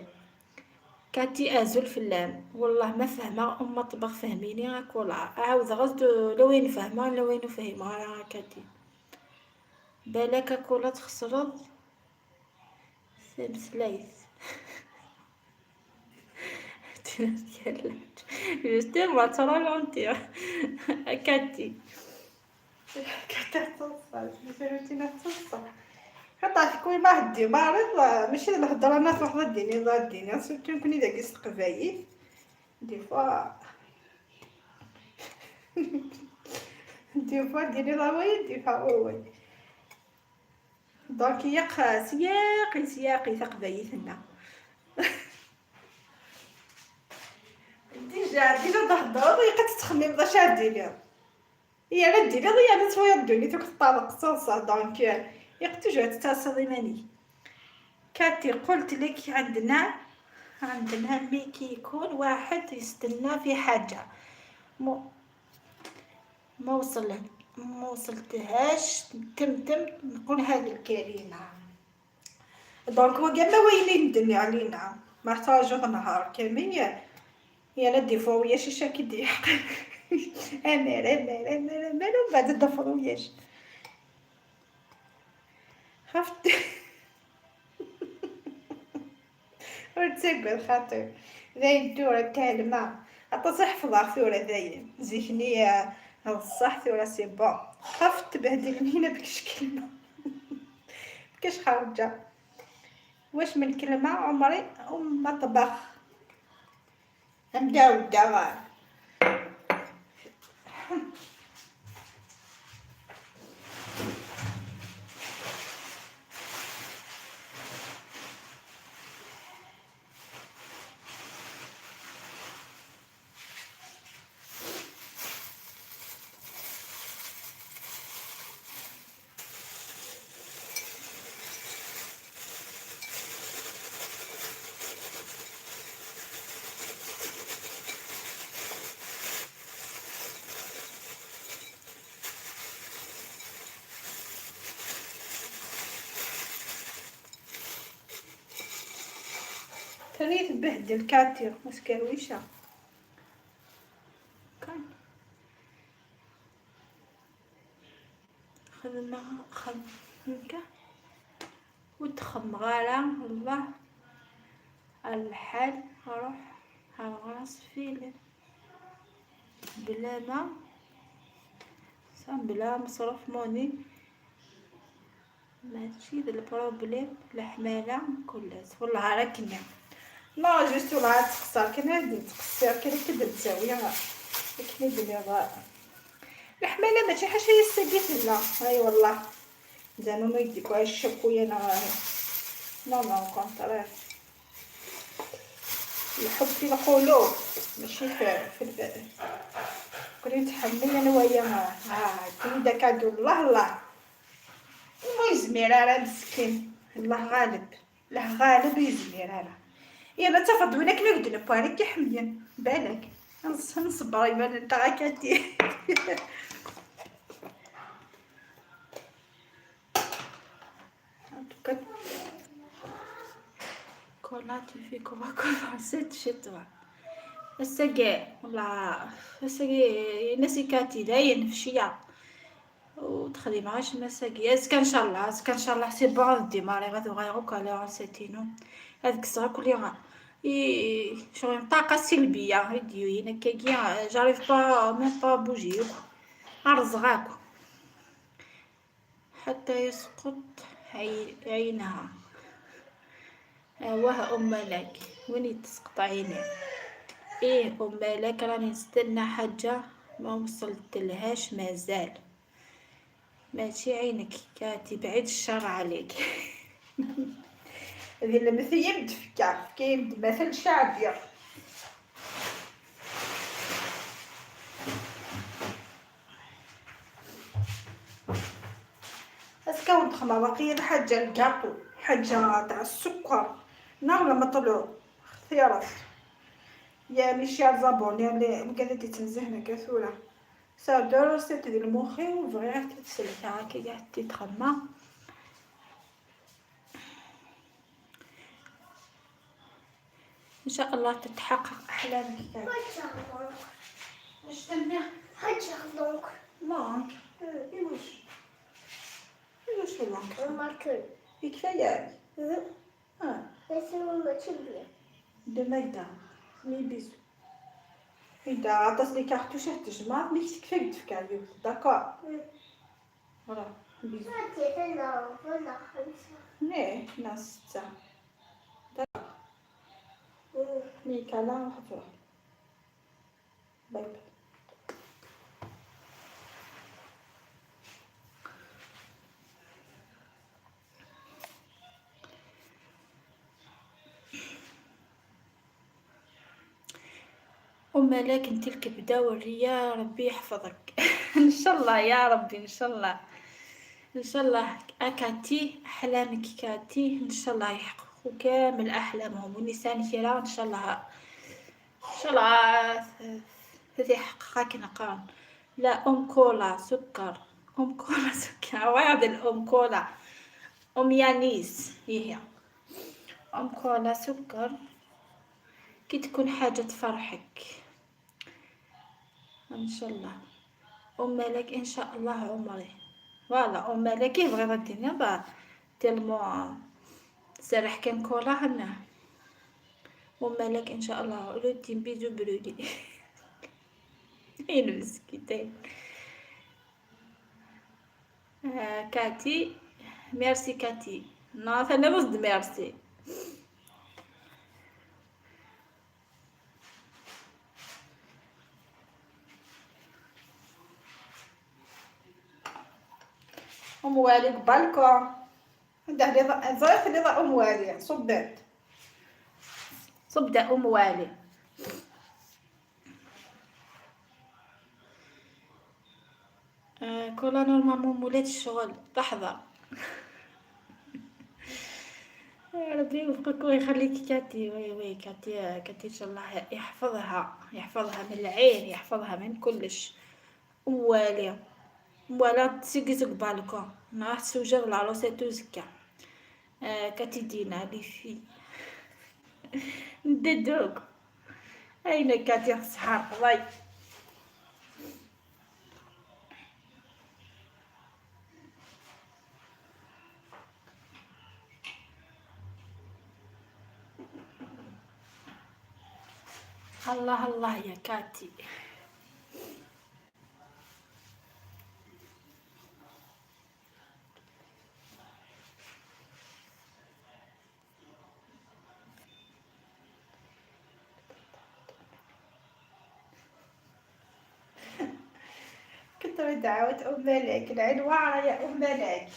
Kati, azul fell-am. Wellah ma fehmeɣ, umma ṭṭbex fehmini akula. Ɛawdeɣ-as-d, la wayen fehmeɣ, la wayen ur fhimeɣ ara a Kati. Balak akula txesreḍ tameslayt. Justement, tu ralentis. A Kati. Kati tettaḍsa, Justina tettaḍsa. Xaṭer kul ma heddi maɛriḍ, mačči d lhedra ma truḥeḍ ad d-tiniḍ, ad d-tiniḍ, surtout nekkni dagi s teqbaylit. Des fois, des fois d-tiniḍ awal, des fois awal. Donc, yaq, syaqi, syaqi taqbaylit-nneɣ. Déjà, déjà d-thedreḍ, yaq ad tettxemmimeḍ acu ad d-tiniḍ. Yal ad d-tiniḍ, yal ad twayeḍ ddunit akk teṭṭerḍeq d taḍsa. Donc, yaq toujours ad tettɛassaḍ iman-ik. Kati, قلت لك عندنا، عندنا ميكي يكون واحد يستنى في حاجة. مو-، ما وصلت، ما وصلتهاش، تم، تم، نقول هذه الكلمة. Donc، هو كاع ما وين ندني علينا، ما احتاجوه نهار كامل. يا لا ديفوا ويا شي شاكي ديح. امير، امير، امير، امير، ومن بعد دفروا وياش. خفت. ور تسقل خاطر. داين تورا كلمة. عطا صح في العرف ورا داين. زيكني، آه، الصح ثورة c'est bon. خفت تبهدل هنا بكش كلمة. بكش خرجة. واش من كلمة عمري أم مطبخ. أم داود داغر. تاني تبهدل كاتي مسكرويشة. كان. خدمة، خدمة. وتخمغارة والله على الحال. روح على غراس فيلم بلا ما، سام بلا مصروف موني. ماشي د البروبليم، الحمالة كلات. والله راكني. لا، جوست والله تقصر، كان هادي تقصر، كان كي درت زاوية. كي درت الحمالة ماشي حاجة هي السقيت، لا. اي والله. زعما ما يديك واش شكوية انا. لا، لا، كونترير. الحب في القلوب، ماشي في، في الب-، كوني تحملي انا ويا ما، ها، كوني دا كادو الله الله. وما يزمير على مسكين، الله غالب. لا غالب يزمير على. يلا تفض وينك نقد نبارك يا حمية. بالك. نص-، نصبر يبان انت غاكاتي. كولا تي في كولا كولا سيت شتوى. السقي والله. السقي نسي كاتي داين في شيا. وتخدم غاش مساكي. ازكا ان شاء الله، ازكا ان شاء الله. سي بون، غادي ديماري، غادي غير كالي غنساتينو. هذيك الصغا كلي غا. اي، شغل طاقة سلبية، فيديو هنا كاكيا، j'arrive pas même pas bouger. ارزغاكو. حتى يسقط عي-، عينها. آه، واه أم ملاك، وين يتسقط عيني؟ إيه أم ملاك، راني نستنى حاجة ما وصلتلهاش مازال. ماشي عينك كاتي، بعيد الشر عليك. هذه المثل دفكة، كاين مثل شعبي. اسكو دخلنا باقي الحاجة الكاطو، حاجة تاع السكر، نار ولا مطلوع؟ اختيارات. يا لي شير زابوني اللي مقادة تتنزه هنا كثورة. سادة روسيت ديال مخي وبغي غير تتسلك هاكي قاعد تتخمى. إن شاء الله تتحقق أحلامك كاع. واش تنمي؟ حاجة لونك. لونك؟ إيه، إيه، واش؟ إيه، واش هو لونك؟ ماكل. يكفى ياك؟ آه. بس هو ماشي بيان. دو ماكدا. مي بيزو. إذا عطاتني كارتوش تجمع، مي تكفى تفكر. داكور. Voilà. Bisous. هاتي هنا، هنا خمسة. ليه؟ هنا ستة. دابا. مم. ميكالا، واحد، واحد. باي باي. ومالاك انت الكبدة والرية، ربي يحفظك. إن شاء الله يا ربي، إن شاء الله. إن شاء الله. أكاتي، أحلامك كاتي، إن شاء الله يحققوا كامل أحلامهم، ونسان كيرا إن شاء الله. إن شاء الله هذه حققك نقران. لا، أم كولا سكر. أم كولا سكر، واحد الأم كولا. أم يانيس، هي. أم كولا سكر. كي تكون حاجة تفرحك. إن شاء الله. أم ملاك إن شاء الله عمري. Voilà، أم ملاك يبغي غدينا با تيلمو سرح كان كولا هنا. أم ملاك إن شاء الله. روتين، بيزو برودي. إيه المسكينة. آه، كاتي. ميرسي كاتي. نو، ثاني رز ميرسي. أم والي بالكون. عنده لي ض-، زريف لي ض-، أم والي صبات. صبدة أم والي. آه، كولا نورمالمون مولات الشغل، تحضر. يا ربي يوفقك ويخليك كاتي، وي، وي، كاتي، كاتي إن شاء الله يحفظها، يحفظها من العين، يحفظها من كلش. أم والي، أم والي تسقي زق بالكون، راح تسوجر العروسة توزكا. آه، كاتي دينا لي في. نددوك. أين كاتي الصحة؟ الله. الله الله يا كاتي. كثري دعوات أم ملاك، العين واعرة يا أم ملاك.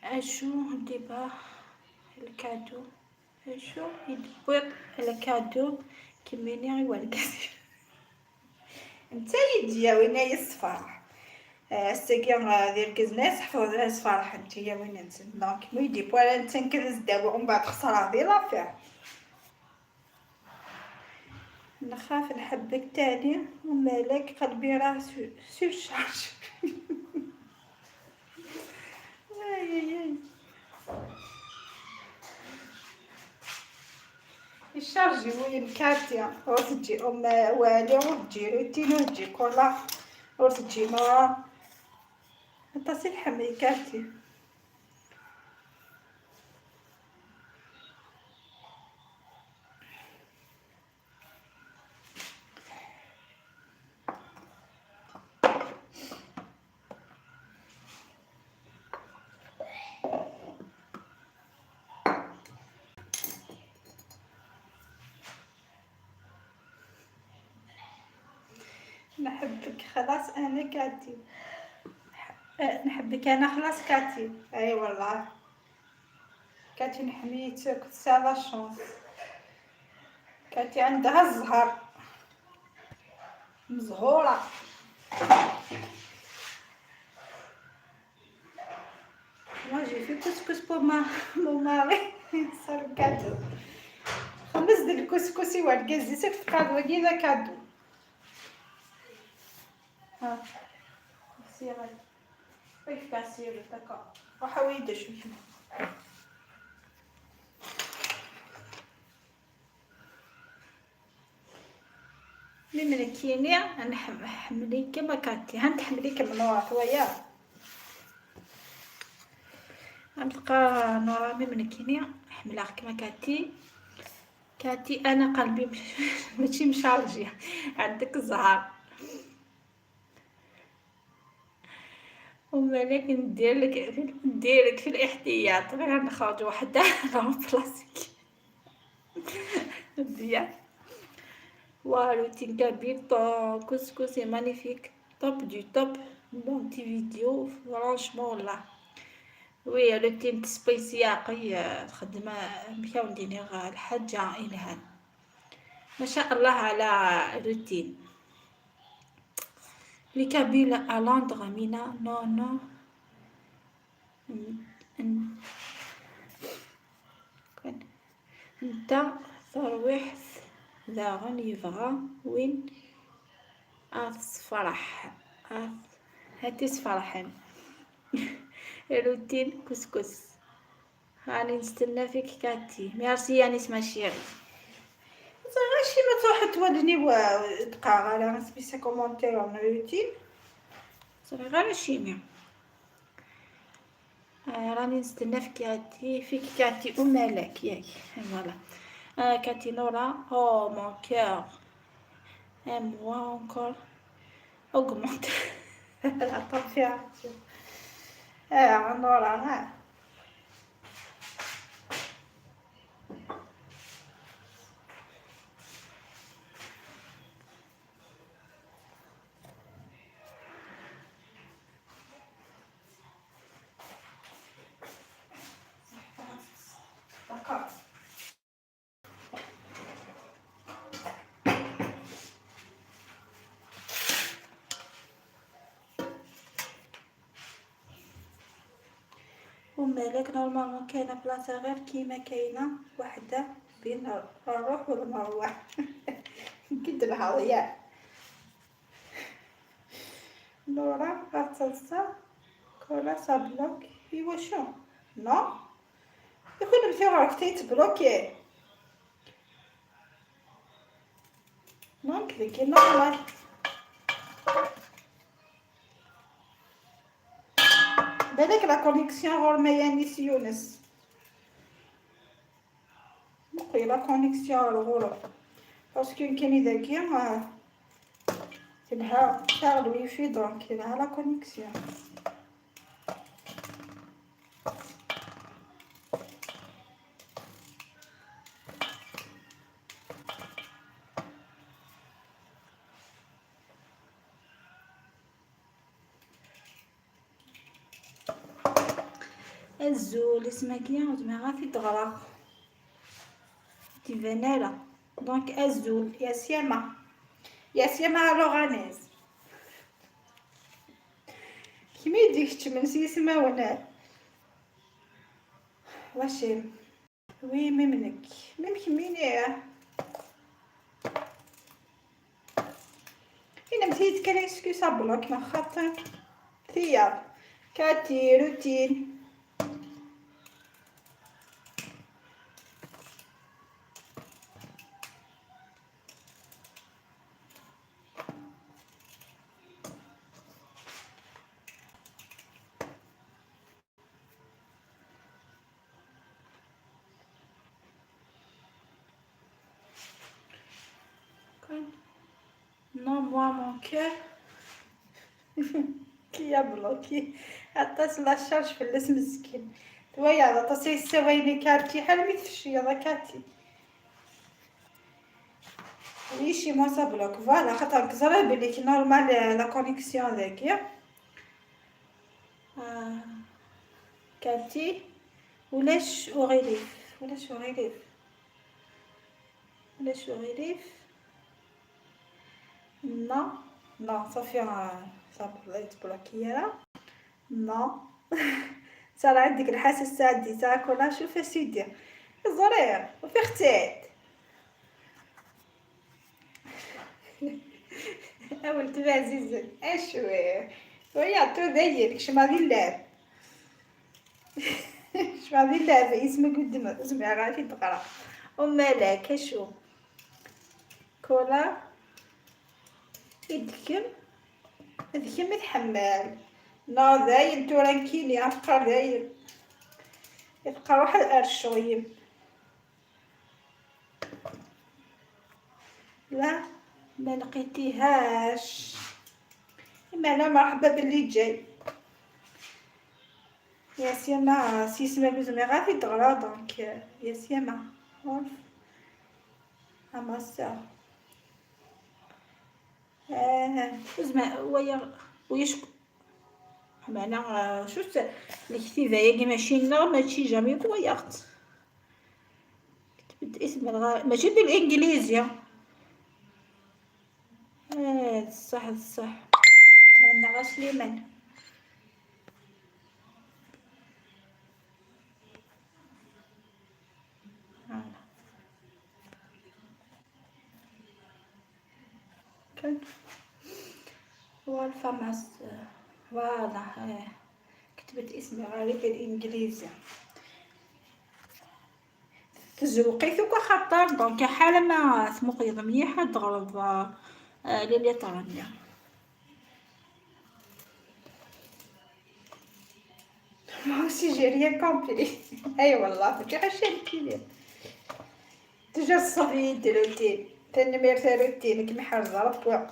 أشو ديبا الكادو؟ أشو يدبر الكادو؟ كميني غير والكاسي. انت يديا وين يصفر؟ Ass-agi, eh, d irgazen ay sḥefḍen, ay sferḥen tiyawin-nsen. Donc, ma yeddi wara netta nekk ad as-d-awiɣ, umbeɛd xesreɣ di l'affaire. Nxaf nḥebbek tani, umalak qelbi rah su-, surcharge. Ay, ay, ay. Iccarji win Katia, ur teǧǧi um wali, ur teǧǧi routine, ur teǧǧi cola, ur teǧǧi Nora. Aṭas i tḥemmel Katia. نحبك خلاص أنا كاتي. ح-، آه، نحبك أنا خلاص كاتي. أي والله. كاتي نحميتك، تسعى la chance. كاتي عندها الزهر. مزهورة. Moi, j'ai fait couscous pour ma, mon mari. C'est le cadeau. خمس د الكسكسي والكازي سك تقاد وجينا كادو. ها. سيري. ويفكا سيري، d'accord. وحاولي شوية. ميم نكيني، نحم-، حملي كما كاتي. هانت حملي كما نورا، ويا. نبقى نورا ميم نكيني، حملها كما كاتي. كاتي، أنا قلبي مش-، ماشي مشارجي. عندك الزهر. ومالك ندير لك، ندير لك في الاحتياط، غير نخرج وحدة remplacer. Bien. Waouh, routine kabyle, ton couscous est magnifique. Top du top. Bon petit vidéo, franchement, là. Oui, routine spéciale, après, euh, خدمة مكاون دينيغ الحاجة إلهان. ما شاء الله على routine. Les Kabyles à Londres, Mina, non, non. N-, n-, كون. نتا ترويحت داغن يبغى وين أتصفرح. أت-، هاتي صفرحن. روتين كسكس. هاني نستنى فيك كاتي. Merci يانيس ma chérie. زعما شي ما تروح تولني و-، تبقى غير سبيسا كومونتير اون روتين. زعما غير شيميا. آه، راني نستنى في كاتي، فيك كاتي ومالك ياك. Voilà. آه، كاتي نورا. Oh, mon cœur. Aime-moi encore. Augmente la température. آه، نورا، ها. ومالك normalement كاينة بلاصة غير كيما كاينة وحدة بين الروح والمروح. قد الهضية. نورا غتلصق كولا سا بلوك. ايوا شو؟ نو. يكون مشي غير كتيت بلوكي. دونك ديكي نورمال. بالك لا كونيكسيون غور ميانيس يونس. نقي لا كونيكسيون الغرف. باسكو كاين داكي، آه، تلها تاع الويفي، دونك تلها لا كونيكسيون. أزول، اسمك يا جماعة في دغرة. تيفانالا. دونك أزول، يا سيما. يا سيما لوغانيز. Kmi d-ikeččmen s yismawen. Wacim? Wi, mim nekk. Mim kemmini. Inamt-iyi-d kan excuse à bloc, neɣ xaṭi? Tiyaḍ. Kati, routine. Non, moi, mon cœur. Qui a bloqué. Aṭas la charge fell-as meskin. Twayaḍ aṭas ay yessawalen i Cathy, ḥal mi tfecleḍ a Cathy. Oui, chez moi ça bloque. Voilà, xaṭer ẓriɣ belli k normal, euh, la connexion dagi. Ah, Cathy, ulac uɣilif, ulac uɣilif, ulac uɣilif. Non, non, صافي، آه، صافي، الله يتبارك يا. Non. صار عندك الحاسة السادسة، كولا شوف يا سيدي. زرير، وفي اختي. أول تبع عزيزة. أشوي. ويا تو داير، كش ما دي اللعب. كش ما دي اللعب، اسمك قدم، اسمع غادي تقرا. أم ملاك، أشو. كولا. إدكم. إدكم تحمل. نا داير تورا نكيني، أفكار داير. يبقى واحد الأرشويم. لا، ما لقيتيهاش. إما أنا مرحبا باللي جاي. يا سيما، سي سما بزمي غادي تغرى، donc، يا سيما. عارف. أما الساعة. آه، زعما ويا، ويا شك-، معنى، آه، شو س-، الكتيبة ياكي ماشي نغ، ماشي جامي كوياغت. كتبت اسم الغا-، ماشي بالإنجليزية. آه، الصح، الصح. أنا غا سليمان. Voilà. كان هو الفاماس، voilà، آه. كتبت اسمي غريب بالإنجليزي. تزوقيت وكا خاطر، donc حالة ما تمقيض مليحة تغرب، آه، آه، لي ليطرانيا. Moi aussi, j'ai rien compris. اي والله، ماشي غير شي الكلام. تجي الصبي يدير روتين. تنمير تاع روتين، كيما حال ضرب.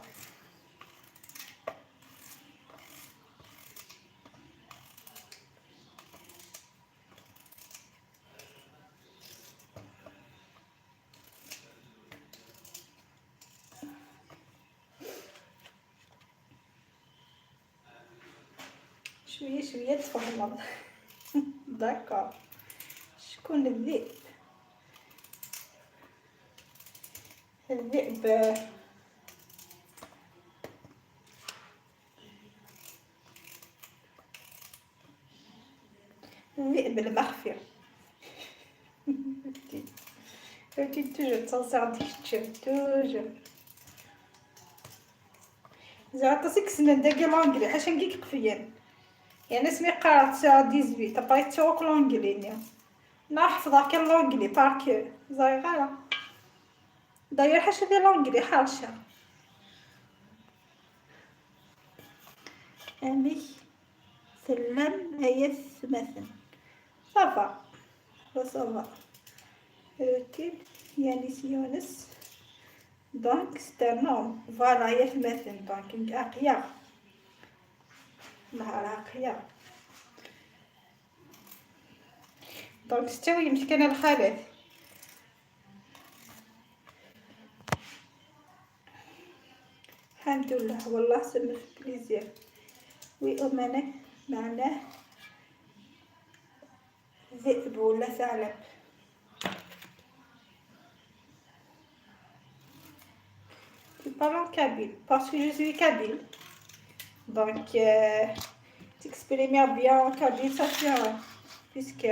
شوية شوية تفهمض. D'accord. شكون الذئب؟ الذئب. الذئب المخفي. فهمتي، toujours تصاصي عندك الشم، toujours. زعما تصيك سنان داكي l'anglais، حاشا نقيك قفيان. يعني اسمي قرأت ساعة dix-huit، أبغي تسوق l'anglais نيا. نا حفظها كان l'anglais par cœur. زاي غالا. D'ailleurs حاشا دي l'anglais حاشا. أمي. سلام أيا ثمثن. Ça va. Ça va. روتين يانيس يونس. Donc c'est un homme. Voilà، يا ثمثن. Donc أقيا. نهار أقيا. Donc ستة ويمسك أنا الخالات. الحمد لله، والله سمى في plaisir. Oui، أمانة معناه ذئب ولا ثعلب. Tu parles en kabyle, parce que je suis kabyle. Donc, euh, T'exprimer bien en kabyle, ça fait, euh, puisque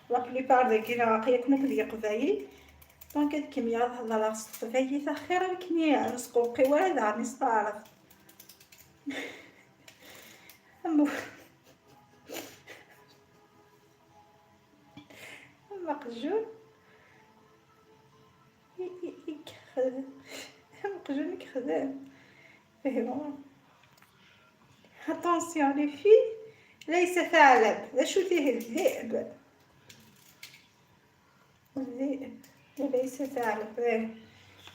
la plupart des Iraqiyens comme les Qbayel. Donc, ad kemmleɣ ad hedreɣ s teqbaylit axir akken ad nesqewqiw ara daɣen s taɛrabt. Am, am aqjun i, i, i yexdem. Am aqjun i yexdem. Fehmeɣ. Attention, les filles, ليس ثعلب. D acu-t ihi? ذئب. ذئب. ليس ثعلب. Eh.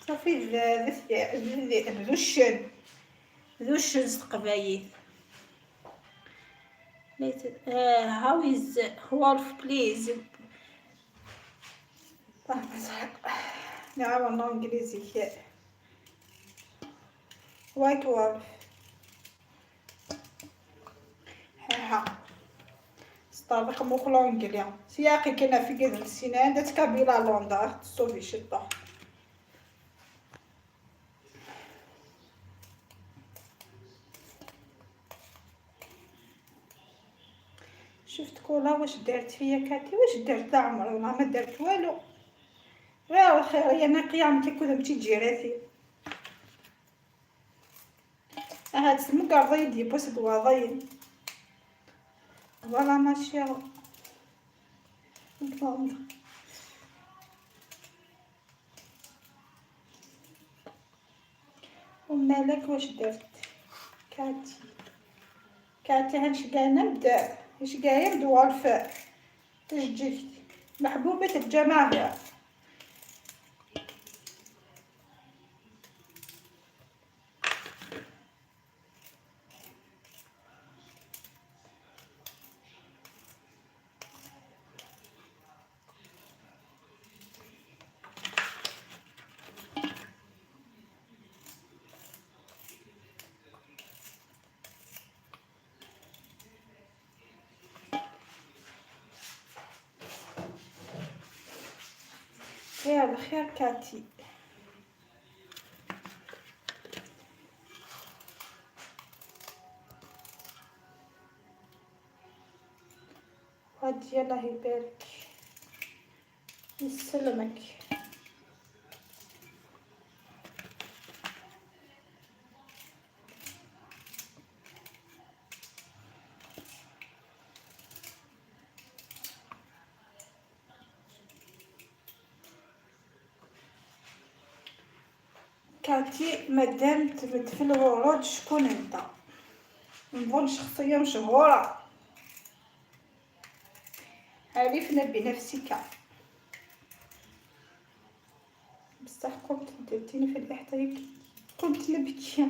Safi, d, d, d, d uccen. D uccen s teqbaylit. ليس, eh, how is wolf, please? Ah, mazal. نعاون l'anglais. White wolf. ها ها. ستار رقم وخلون قليا. سياقي كنا في قيد السنان، دات كابيلا لوندا، تصوفي شطة. شفت كولا واش دارت فيا كاتي، واش دارت؟ لا عمر والله ما دارت والو. غير الخير، يا نقية عمتي كذا متي جيراتي. هاد المقرضين دي بوس دواضين. Voilà ma chère. ومالك واش درت؟ كاتي، كاتي هنشقانا مد، هنشقايا مدوار في تجديد. محبوبة الجماهير. يا الخير كاتي. هادي الله يبارك. يسلمك. كاتي مادام تمد في الورود، شكون انت؟ نظن شخصية مشهورة. عرفنا بنفسك. بصح قمت درتيني في الإحتيك، قمت نبكي.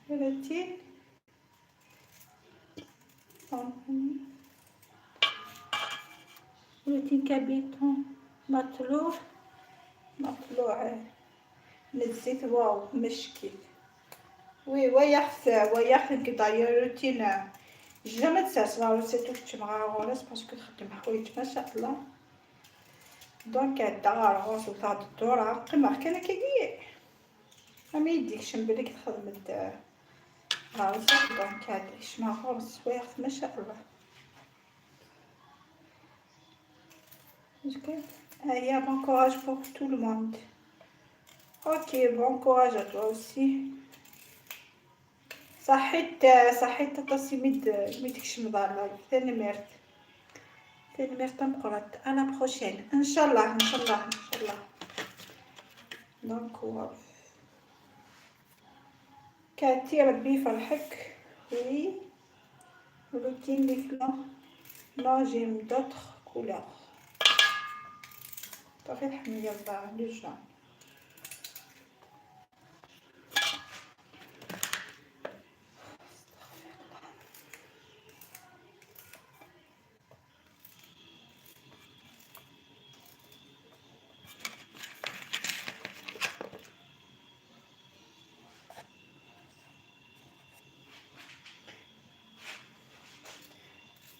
ثلاثين. ثلاثين كابيتون. مطلوع، مطلوع. نزيت، واو، مشكل. وي، وياخت، وياخت كي داير روتين. جامي تساس لا روسيت وكتشم غا غورس باسكو تخدم حوايج ما شاء الله. دونك هدا غا الغوص وتاع الدورة، قيمة كان كيكي. ما يديكش من بالك تخدم الد-، لا روسيت، دونك هاد شما غورس وياخت ما شاء الله. هيا، bon courage pour tout le monde. Ok, bon courage à toi aussi. صحيت، صحيت، طاسي ميد، ميدكش مضار لايف. ثاني ميرت، ثاني ميرت مقرات. À la prochaine إن شاء الله، إن شاء الله، إن شاء الله. Donc, واو. كاتي ربي يفرحك. Oui. Routine les flancs. Non, j'aime d'autres couleurs. صافي الحمد لله، le jaune.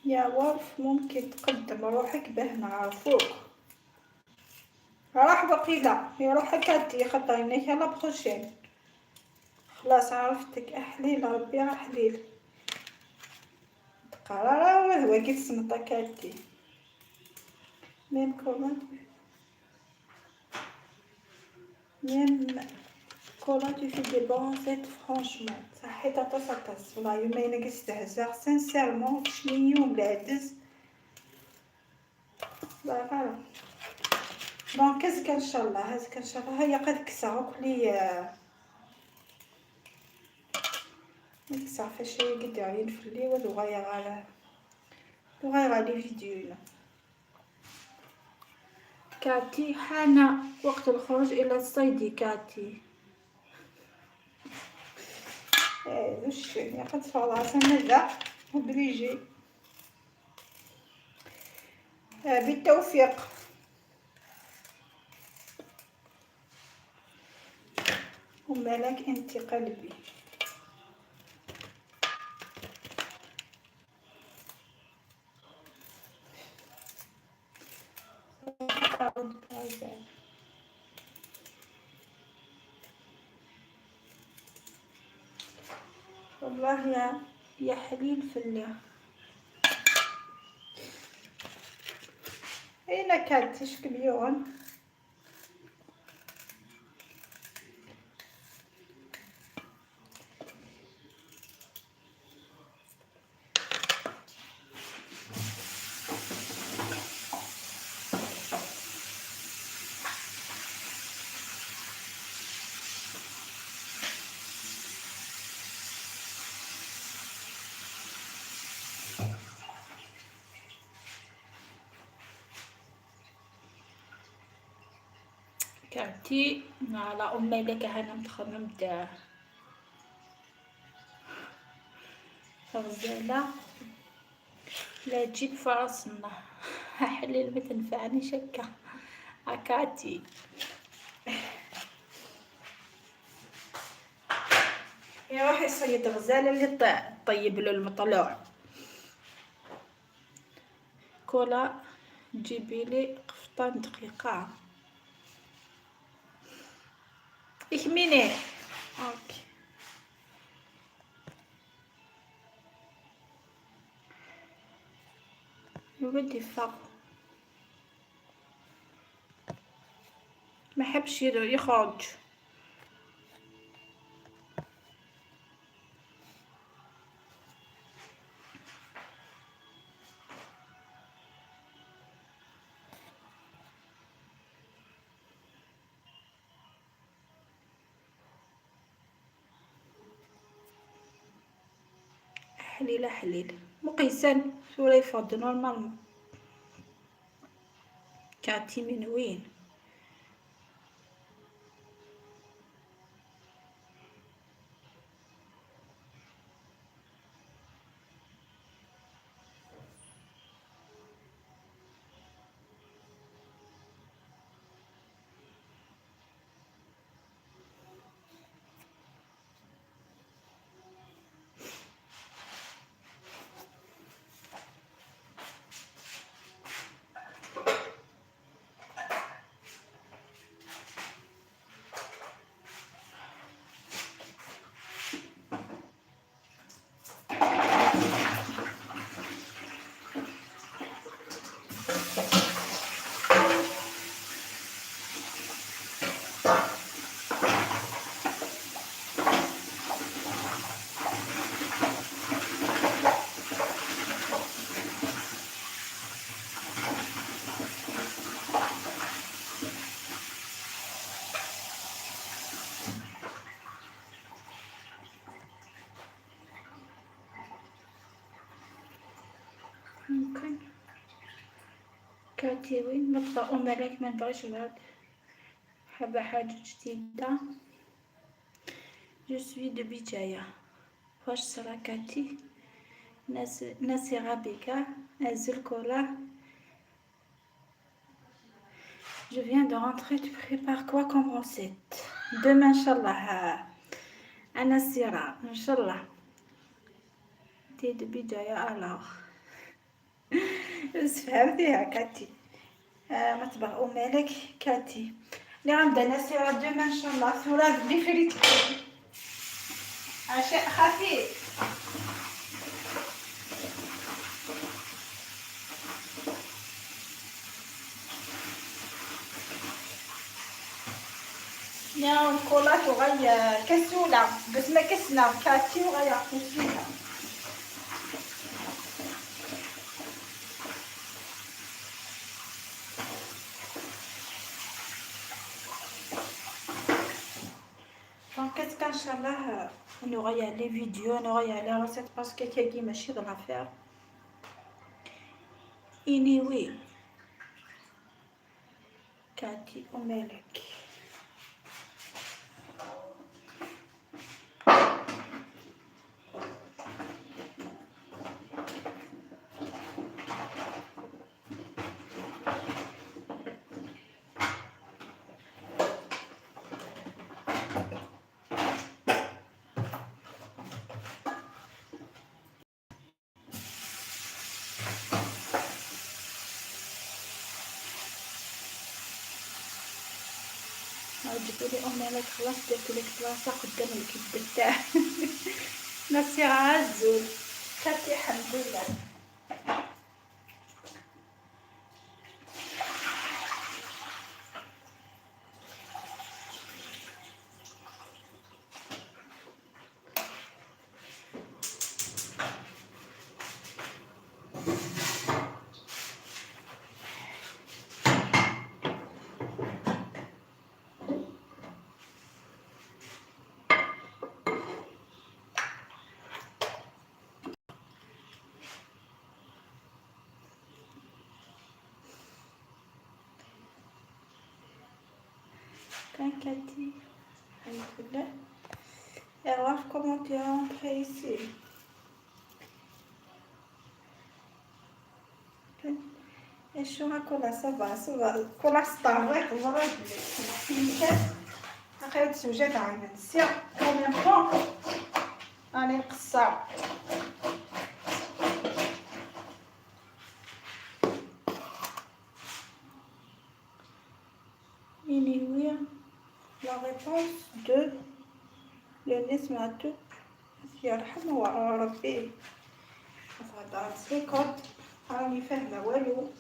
يا وارف، ممكن تقدم روحك باه نعرفوك. راح وقيلا، يروح كاتي خطا هناك la prochaine. خلاص عرفتك أحليل، ربي أحليل. تقرا واد واقف سمطة كاتي. Même comment, même comment tu fais des bons recettes, franchement. صحيت أطاس أطاس. والله يومين قست هزاغ sincèrement، شنيو ملعدز. لا، فوالا. Donc، أزكى إن شاء الله، أزكى إن شاء الله. هيا قد كسا، كلي، آه، كسا فاش يقدر ينفلي ودو غاية غاية. دو غاية غاية les vidéos هنا. كاتي، حان وقت الخروج إلى الصيد كاتي. إيه، وش يعني، قد فوالا، سنة ذا، obligé. آه، بالتوفيق. ومالك انت قلبي. والله يا، يا حليل فلاح. اين كانت تشكي اليوم؟ كعبتي على أمي لك هنا متخمم تاع غزالة. لا تجيب فرصنا. حليل ما تنفعنيش هكا. هكا عتي. يروح يصيد غزالة اللي ط-، طيب له المطلوع. كولا، جيبي لي قفطان دقيقة. يكميني. اوكي. يولد يفاق. ما حبش يدو-، يخرج. حليلة حليل. مقيسان ثورة يفض normalement. كاتي من وين؟ ممكن كاتي وين ما تبغى أم ملاك، ما نبغيش الورد. حابة حاجة جديدة. Je suis de Bijaya. واش صرا كاتي؟ ناس-، ناسي غابيكا. أزول كولا. Je viens de rentrer, tu prépares quoi comme recette? Demain, إن شاء الله. أنا سيرة، إن شاء الله. تي دبي جاية alors. بس فهمتيها كاتي. آه، مطبخ أم مالك كاتي. اللي غنبدا نسيرة دوما إن شاء الله، ثورة بلي فريت. عشاء خفيف. ناو كولات وغاية كسولة، بس ما كسنا كاتي وغاية كسولة. Donc, est-ce qu'Inch'Allah, on aura les vidéos, on aura les recettes parce que كاكي ماشي dans l'affaire. Anyway, كاتي ومالك. جبتولي أم مالك، خلاص درتولك بلاصة قدام الكبدة تاعي. ميرسي عزوز. كاتي الحمد لله. كان كاتي. الحمد لله. Et alors, comment tu es rentrée ici? ايش راك؟ ولا ça va، ça va؟ كل راح تطريق، مرة. هاكا تسوجد عين السير. En même temps، راني نقصر. Anyway, la réponse de Léonie Smatou. يرحمه ربي. هذا سيكوت، راني فاهمة والو.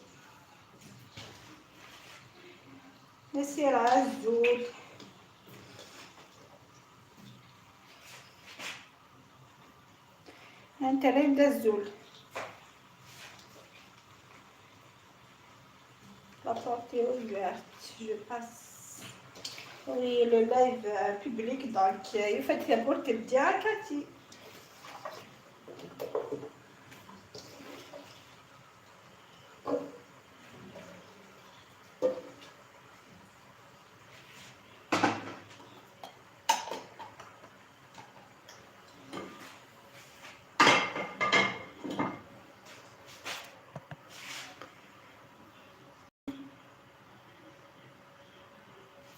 نسير عزول. انت لين دزول. La porte est ouverte, je passe. Oui, le live, euh, public, donc, euh, il faut que la porte est bien, Cathy.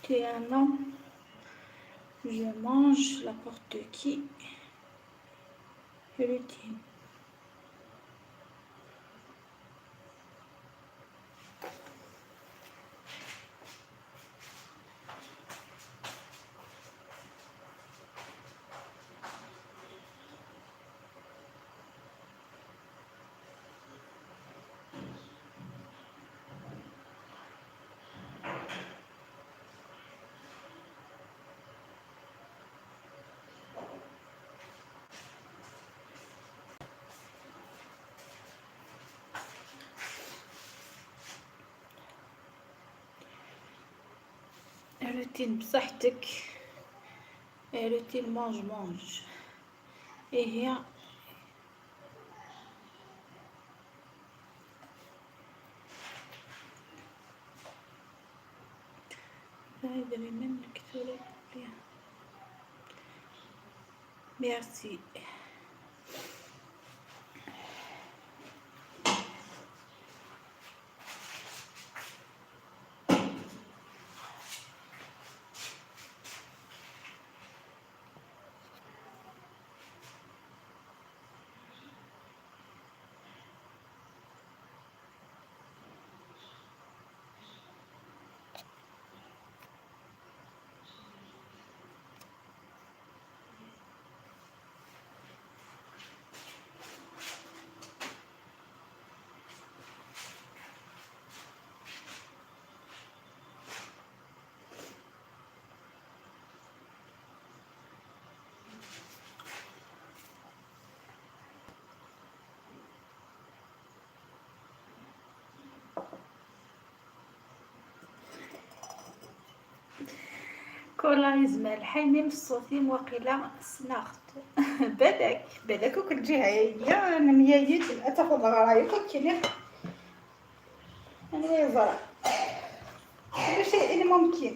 T'es un homme, je mange la porte qui routine. روتين بصحتك، روتين مونج مونج. ايه هي؟ هاي دايما نكتب ليها. ميرسي. Kul yezmer lḥal, mi ṣṣut-im waqila ssneɣ-t. Balak, balak akk lǧiha-agi nemyayed, ad tafeḍ ɣer-i akk akken. Anwa yeẓran? Kul cay'in mumkin.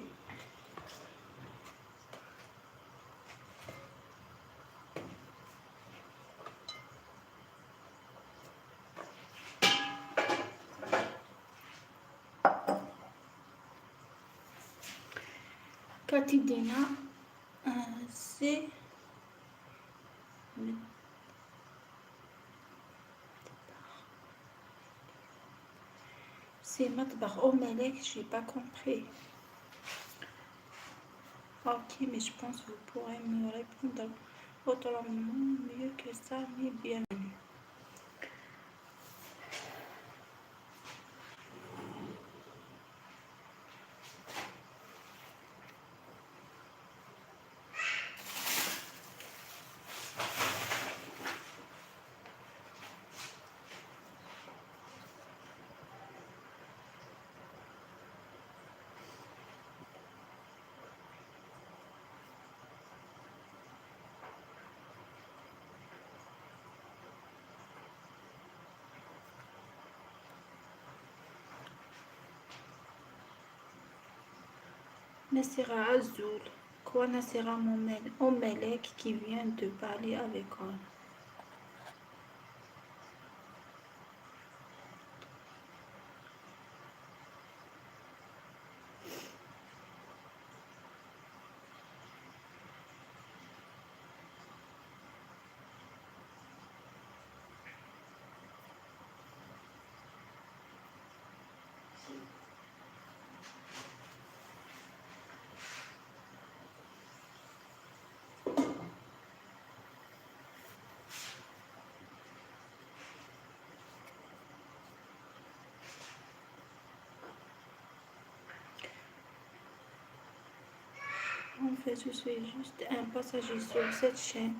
Katidina, euh, c'est c'est مطبخ أم ملاك, j'ai pas compris. Ok, mais je pense que vous pourrez me répondre autrement, mieux que ça, mais bienvenue. Nasira azul. Quoi, Nasira, mon mel-, mon Malek qui vient de parler avec moi. En fait, je suis juste un passager sur cette chaîne.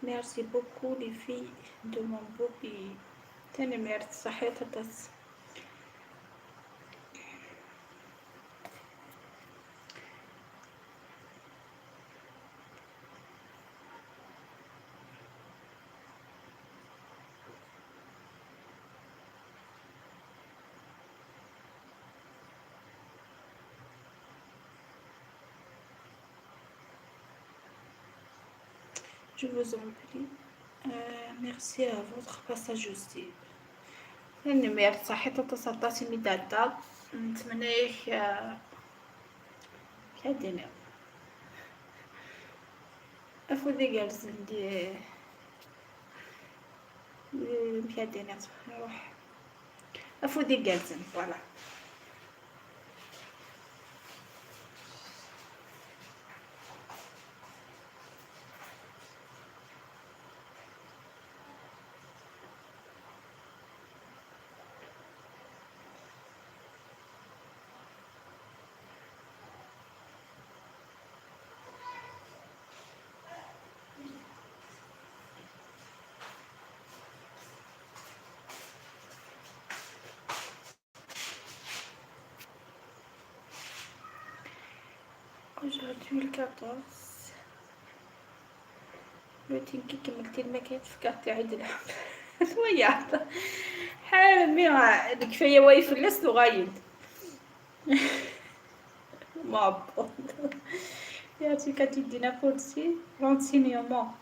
Merci beaucoup, les filles de mon beau pays. Tanemmirt, ṣaḥit aṭas. Je vous en prie. Euh, merci à votre passage aussi. Tanemmirt, ṣaḥit aṭas aṭas imi d-tɛeddaḍ. Netmenna-yak, euh, amek ad d-iniɣ, afud igerrzen di, di, amek ad d-iniɣ, ruḥ. Afud igerrzen, voilà. Aujourd'hui le quatorze. Le tinki kemmel tin ma kan tefka tiɛid lḥemd. Twayaḍ. Ḥal mi, ah, nekfaya way fell-as tuɣal-d. Mabon. Ya tu ka tidina polsi, renseignement.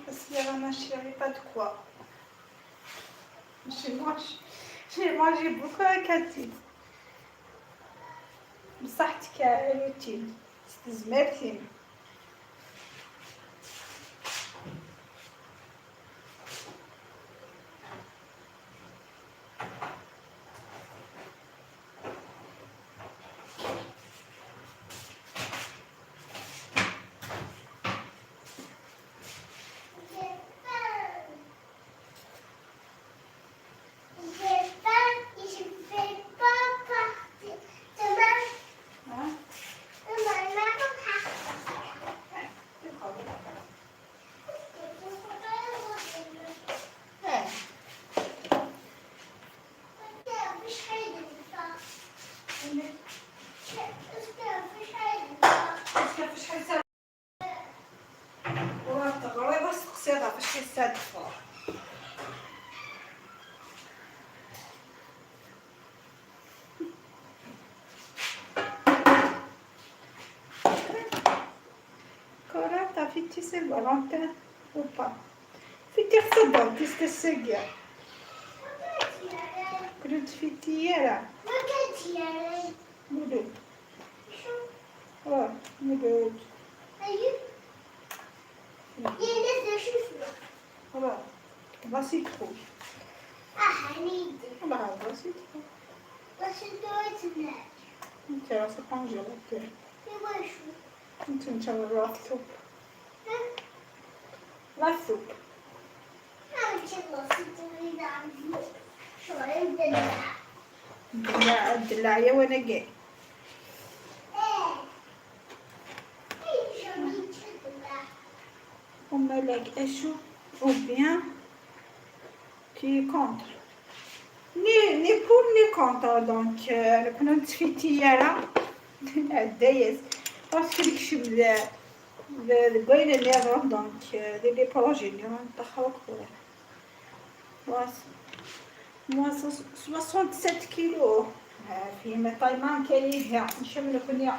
Parce qu'il y a ma chérie, pas de quoi. J'ai mangé, j'ai mangé beaucoup à la cantine. بصحتك يا روتين، تزمرتين. Ur teɣriḍ asteqsi ɣef acu i s-ad-teffeɣ. Kora, ta fitti se volonte ou pas? Fitti xsa dentiste segi. Kulu tfitti yara. Mudu. Oh, mudu. Voilà. Voici trop. Voilà, voici trop. انت راسك عن جواتك. انت ان شاء الله راس ثوب. راس ثوب. الدلاع، الدلاع يا وانا جاي. ومالك اشو؟ او بيان تي كونتر. ني ني بور ني كونتر، دونك آه، نكون نتفيتي يارا. عدايس. باسكو داكشي بدا بدا بدا نيرون، دونك آه، دي لي بروجي نيرون تخوك. Moi, soixante-sept kilos. آه، في مطايمان كاين نشم لكم يا.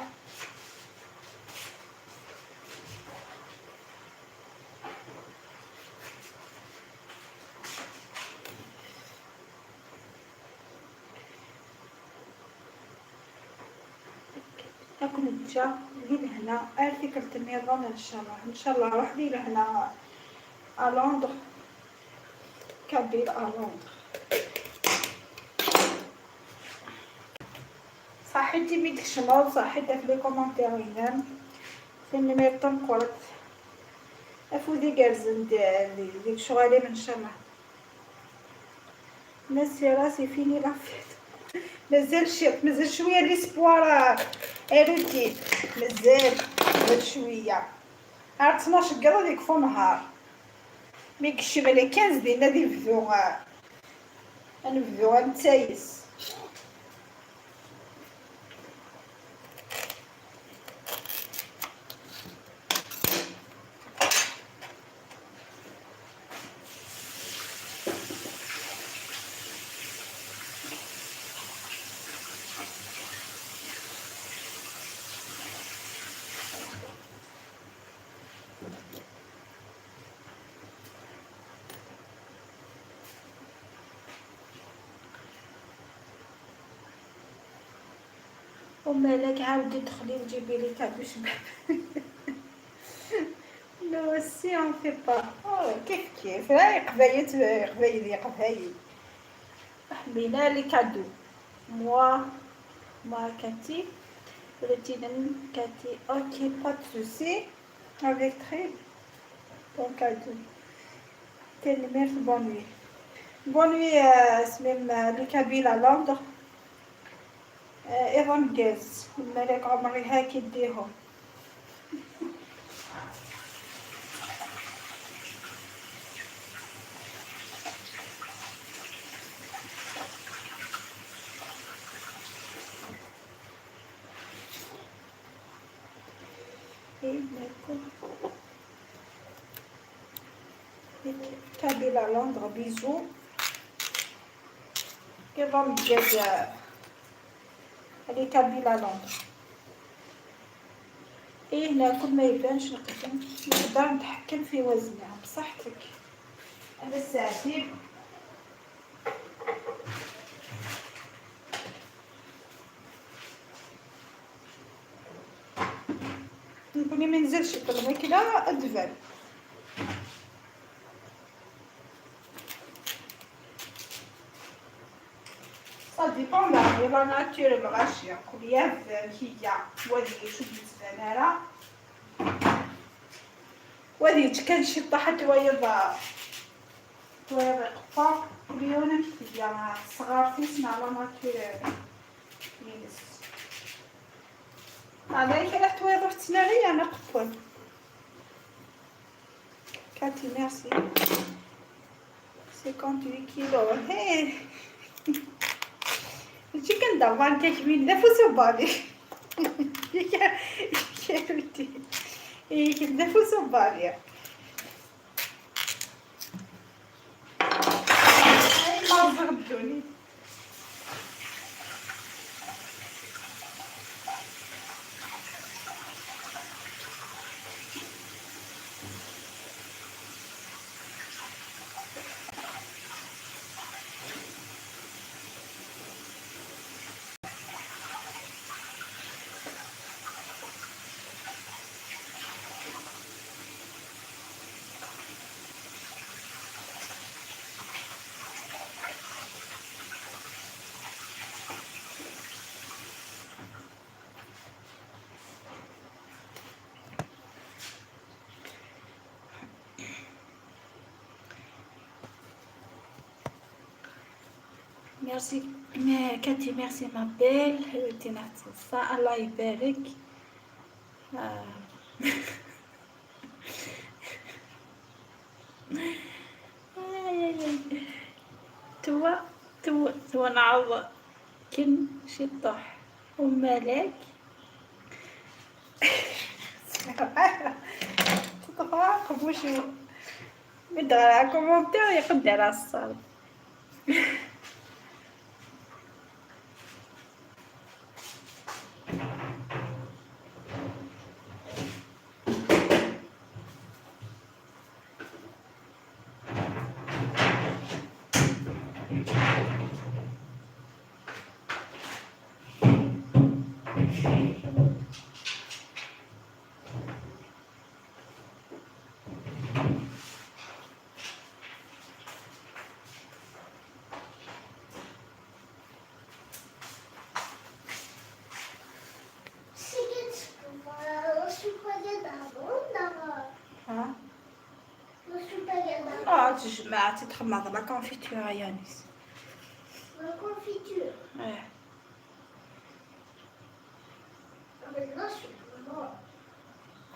هاكم جا لهنا ارتيكل تنيضون ان شاء الله، ان شاء الله روح لي لهنا à Londres. كابيل à Londres. صحيتي بيك الشمال، صحيت في les commentaires هنا. تنميرت تنقرت. افودي قرزن ديك شغالي من شمع. ناسي راسي فيني la fête. مازال شي، مازال شوية l'espoir، آه، روتين. مازال، مازال شوية. عاد اثناش كرا ديك فو نهار. مي كشي بلي quinze دينا دي بدو، آه، نبدو نتايس. ومالك عاودي دخلي وجيبي لي كادو شباب. Non, si on fait pas. Oh, كيف كيف، راهي قبايل، قبايل يا قبايل. حبينا les cadeaux. Moi, moi Cathy, routine Cathy. Ok, pas de souci. Avec très bon cadeau. Quelle mère, bonne nuit. Bonne nuit, euh, c'est même, euh, les Kabyles à Londres. آه، إيفون جاز، الملك عمري هاكي ديهم. إيه، ناكل. Kabyle à Londres, bisous. إيفون جاز، آه، هذه Kabyle à Londres. إيه، ناكل ما يبانش، نقدم نقدر نتحكم في وزنها بصحتك. هذا الساعتين. نكوني ما نزلش في الماكلة أدفن. Ça dépend لا، la nature الغاشية، كل ياف هي وادي شو بالنسبة لها. وادي كان شي طاحت ويضا، ويضا قفا، كل يوم هي صغار في سنة la nature ينس. هذا كي رحت ويضا تسنى غير أنا قفل. كاتي، merci. Cinquante-huit kilos. هي. هادشي كندور بان كيكمين لا فوسو بالي. يا، يا ودي. Ihi d afus uberri. Ay, laẓ ɣ ddunit. Merci, mais Cathy, merci ma belle. Tina Tessa, Allah يبارك. آه. آي، آي، آي. توا، توا، توا نعوض كن شي طاح. ومالك؟ تطبق مش من دار كومونتير يقدر الصالح. ها؟ لا، تجمع، تتخمر la confiture يا نيس. La confiture. ايه.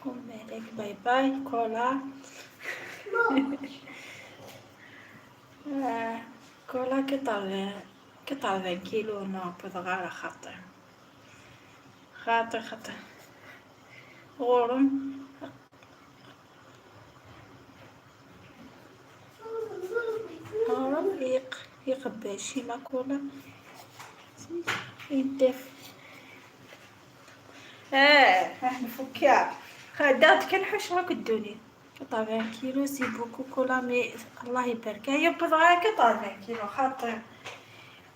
كون مالك، باي باي، كولا. آه، كولا كي طالع، كي طالع كيلو نوبض غير خاطر. خاطر، خاطر. غورم. هارم يق-، يقبل شي ماكولا. يدف. اه، اه، نفكها. خدات كنحوش راك الدنيا. طبعا كيلو سي بوكو كولا، مي الله يبارك. هي بضاعة كي طبعا كيلو خاطر.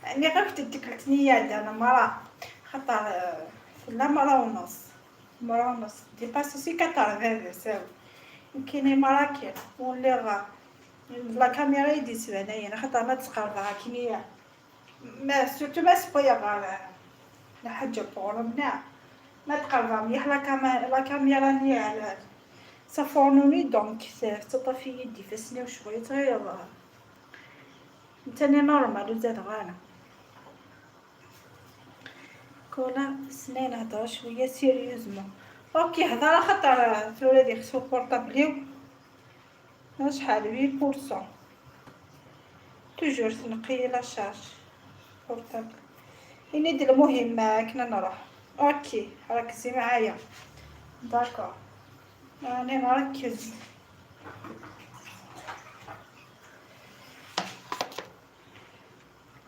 يعني غير كنت ديك الثنية عندنا مرة. خاطر، آه، لا مرة ونص. مرة ونص. دي باسوسي كتر غير ساو. يمكن مرة كي. ولي غا. لا كاميرا يدي سبعنا، يعني خاطر ما تقرب هاكي. ما، surtout ما سبويا غا لا حاجة بروبليم، لا. ما تقربها مليح لا كاما-، لا كاميرا ني على صفونوني، donc ت-، تطفي يدي فاسني وشوية غير. نتاني نورمال وزاد غانا. كولا سنين هضرة شوية sérieusement. اوكي، هضرة خطر ثورة دي خصو بورطابليو. شحال؟ huit pour cent. Toujours تنقي la charge portable. إني د المهم كنا نروح. اوكي، ركزي معايا. داكور. راني نركز.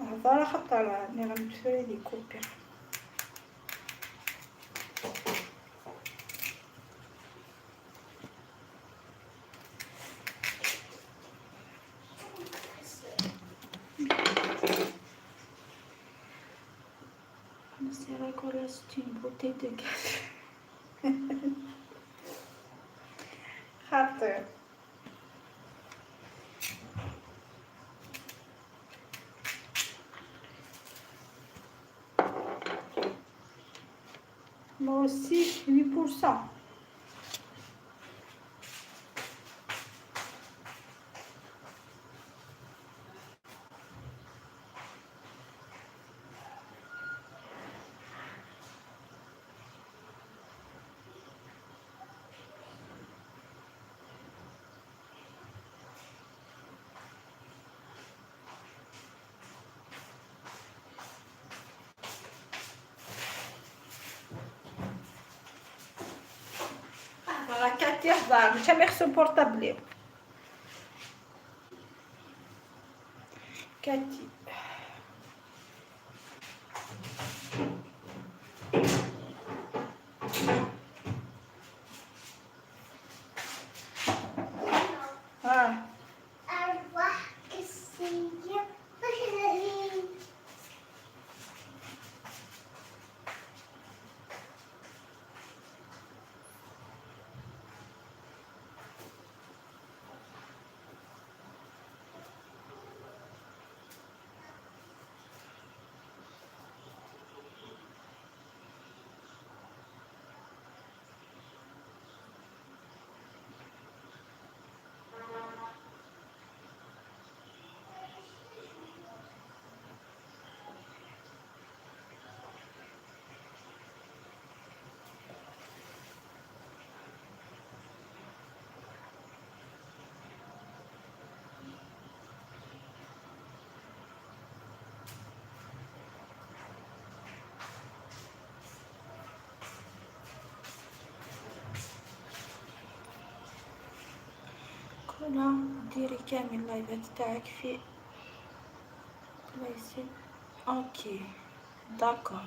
هضرة خطر راني غندير لي كوبي. C'est vrai que là, c'est une beauté de gars. خاطر. Moi aussi, huit pour cent. Cathy, hḍer, mačči am ixṣu portable-iw. Cathy. Ah. كنا ديري كامل لايفات تاعك في بلايص. اوكي، داكور.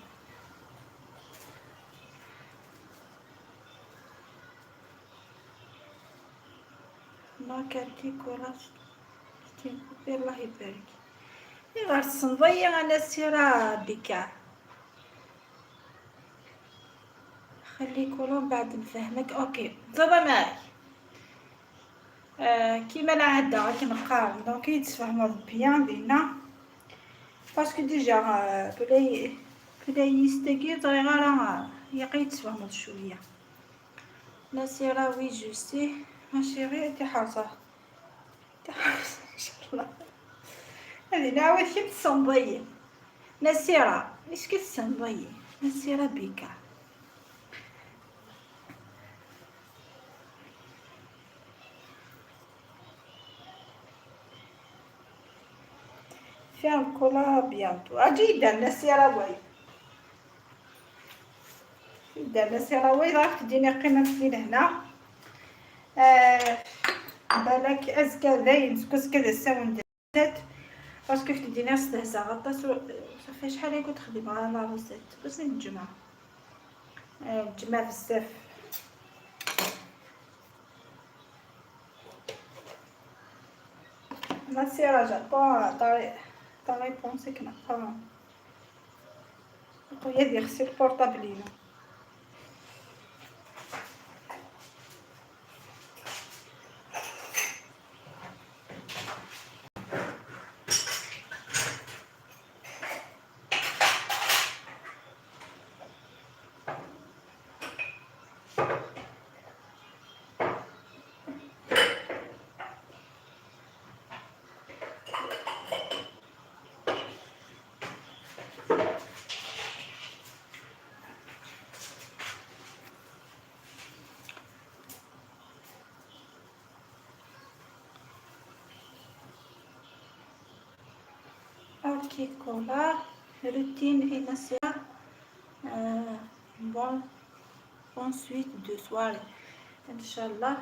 ما كان كيكولا. الله يبارك. إي غير تصنضي أنا سيرة بكا. خلي كولون بعد نفهمك. اوكي، زعما معاك. آه، كيما العادة كي نقارن، دونك يتفهموا بيان بينا. باسكو ديجا، آه، بلاي-، بلايستيكي طريقة راه يقي يتفهموا شوية. نسيرة، وي جو سي. ماشي غير تحرصه. تحرص إن شاء الله. هذه نعاود كي تصنبيي. نسيرة، اش كتصنبيي؟ نسيرة بيكا. فيها الكولا بيانتو. اجي يدار نسيرة وي. يدار نسيرة وي، راك تديني قيمة في هنا. آه، بالك أزكى داين سكسكة الساوند. باسكو كنت دينا ستهزا غطاس و-، صافي شحال هي كنت خديمة على لا روسيت، بس من الجمعة. آه، الجمعة بزاف. ما سي راجع طا-، طاري، طاري بونسي كنا طا-، خويا دي خسي البورطابل هنا. اوكي، كولا، روتين إنسيا. آه، بون، بون سويت دو سواري. إن شاء الله.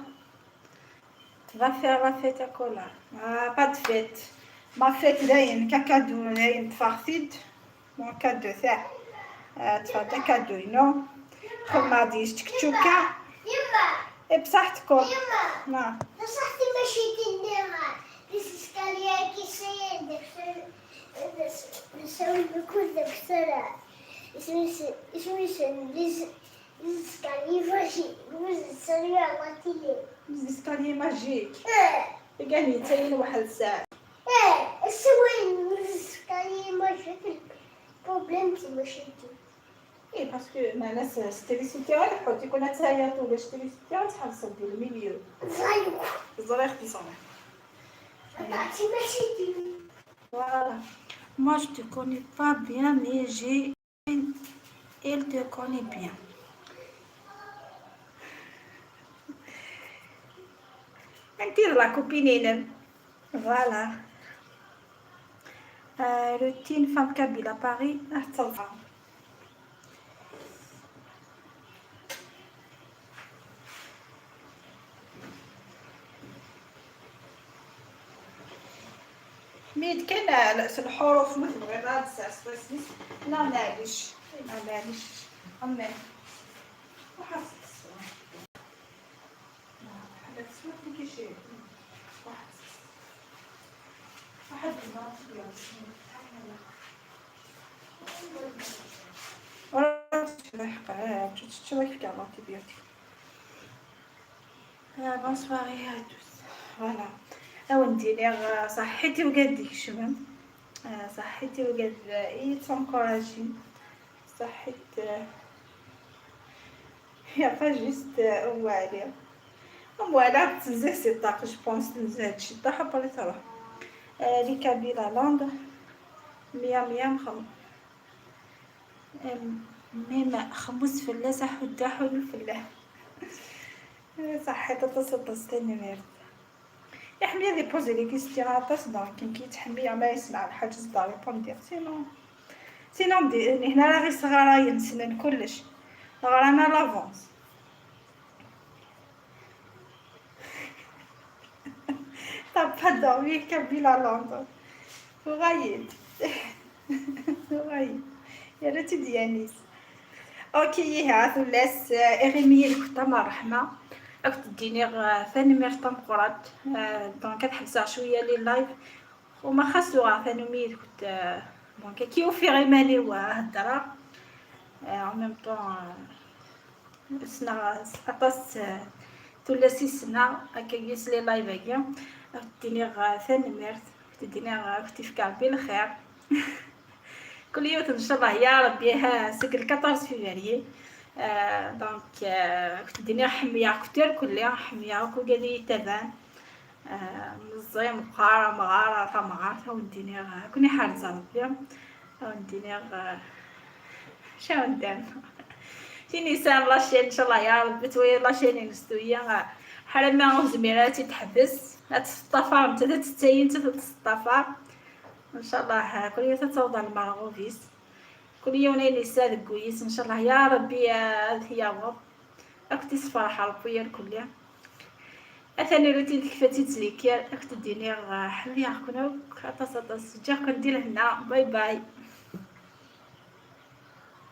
تبغى فيها لا فيت كولا. آه، با دو فيت. ما فيت داين، كاكادو داين تفاخفيد. مون كادو تاع، آه، تفضل كادو ينو. خو ما غاديش تكتشوكا. يما. إيه بصحتكم. يما. نعم. بصحتي ماشي دينيها. ليسكاليا كي سير دكتور. نسوي بكل دكتورة. اسمي س-، اسمي سن-، ليس-، ليسكاليا ماشي. ليسكاليا ماتيلي. ليسكاليا ماجيك. إيه. كان يتسيل واحد الساعة. إيه، السوين ليسكاليا ماشي. بروبليم تي ماشي دي. إيه، باسكو معناها س-، ستريسيتي غير حوت، يكون هتايا طول ستريسيتي غتحبس ديال الميليو. زايوك. زرير في صنع. عرفتي ماشي دي. Voilà. Moi, je te connais pas bien, mais j'ai elle te connaît bien. انتي لا كوبينينم. Voilà. آه، روتين فام كابيل ا باري، راه تصلفا. Mi d kan, eh, s lḥuruf, ma tebɣiḍ ad tesɛeṣ wasmi-s, neɣ maɛlic, neɣ maɛlic. Amen. Ruḥ ad teṭṭes. Ruḥ ad teṭṭes. Ruḥ ad teṭṭes. Ur tettcebbiḥ, qqar, ur tettcebbiḥ, kfeɣ l'antibiotique. Ah, bonsoir à tous. Voilà. Awen-d-iniɣ, ah, ṣaḥḥit i wigad d-ikecmen. Ah, ṣaḥḥit i wigad, ah, i yettencouragin. Ṣaḥḥit, ah, il y a pas juste, ah, Umwali. Umwali ad tenzeh si ṭṭaq, je pense, tenzeh-d ciṭṭaḥ, après truḥ. Ah, les Kabyles à Londres. Miam, miam, xam-, Même xemmus fell-as, aḥuddu aḥullu fell-as. Ṣaḥḥit aṭas, aṭas, tanemmirt. Iḥemmel ad ipozi les questions aṭas, donc nekk yettḥemmil ma yesɛa lḥaǧa ad d-répondre. Sinon, sinon, di, hna ara ɣ-isɣarayen, ssnen kullec. Ɣran à l'avance. T'as pas dormi, Kabyle à Londres. Tuɣal-d. Tuɣal-d. Yerra-tt-id Yanis. Ok, ihi, tullas, eh, iɣimi yid-kent am ṛṛeḥma. Ad kent-d-iniɣ, eh, tanemmirt tameqqrant. Eh, donc, ad ḥebseɣ cwiya les lives. Uma xas uɣeɣ tanumi yid-kent, eh, donc, ad k-ufiɣ iman-iw, eh, heddreɣ. Eh, en même temps, eh, ssneɣ aṭas, eh, tullas i ssneɣ, akka yes les lives-agi. Ad d-iniɣ, eh, tanemmirt, ad d-iniɣ, eh, ad kent-ifk Ṛebbi lxir. Kul yiwet, ncallah, ya Ṛebbi, ha, seg le quatorze février. Eh, donc, eh, ad d-iniɣ ḥemmleɣ-kent irkelli, ḥemmleɣ akk wigad i yi-ttabaɛen. Eh, meẓẓi, meqqar, amɣar, tamɣart, ad wen-d-iniɣ, eh, ad ken-iḥrez Ṛebbi. Ad wen-d-iniɣ, eh, Cawndam. Tin yesɛan la chaîne, ncallah ya Ṛebbi, twala la chaîne-ines tuya. Ḥala ma ur tezmir ara ad tt-id-teḥbes, ad tt-teṭṭafar, nettat ad tettayy, nettat ad tt-teṭṭafar. Ncallah, kul yiwet ad taweḍ ar lmerɣub-is. Kul yiwen ayen yesɛa deg wul-is, ncallah ya Ṛebbi, eh, ad t-yaweḍ. Ad kent-isferḥ Ṛebbi irkelli. Atan irut-in tekfa-tt-id s likyar, ad kent-d-iniɣ, eh, ḥemmleɣ-ken akk aṭas, aṭas. Ǧǧiɣ-ken di lehna. Bye bye.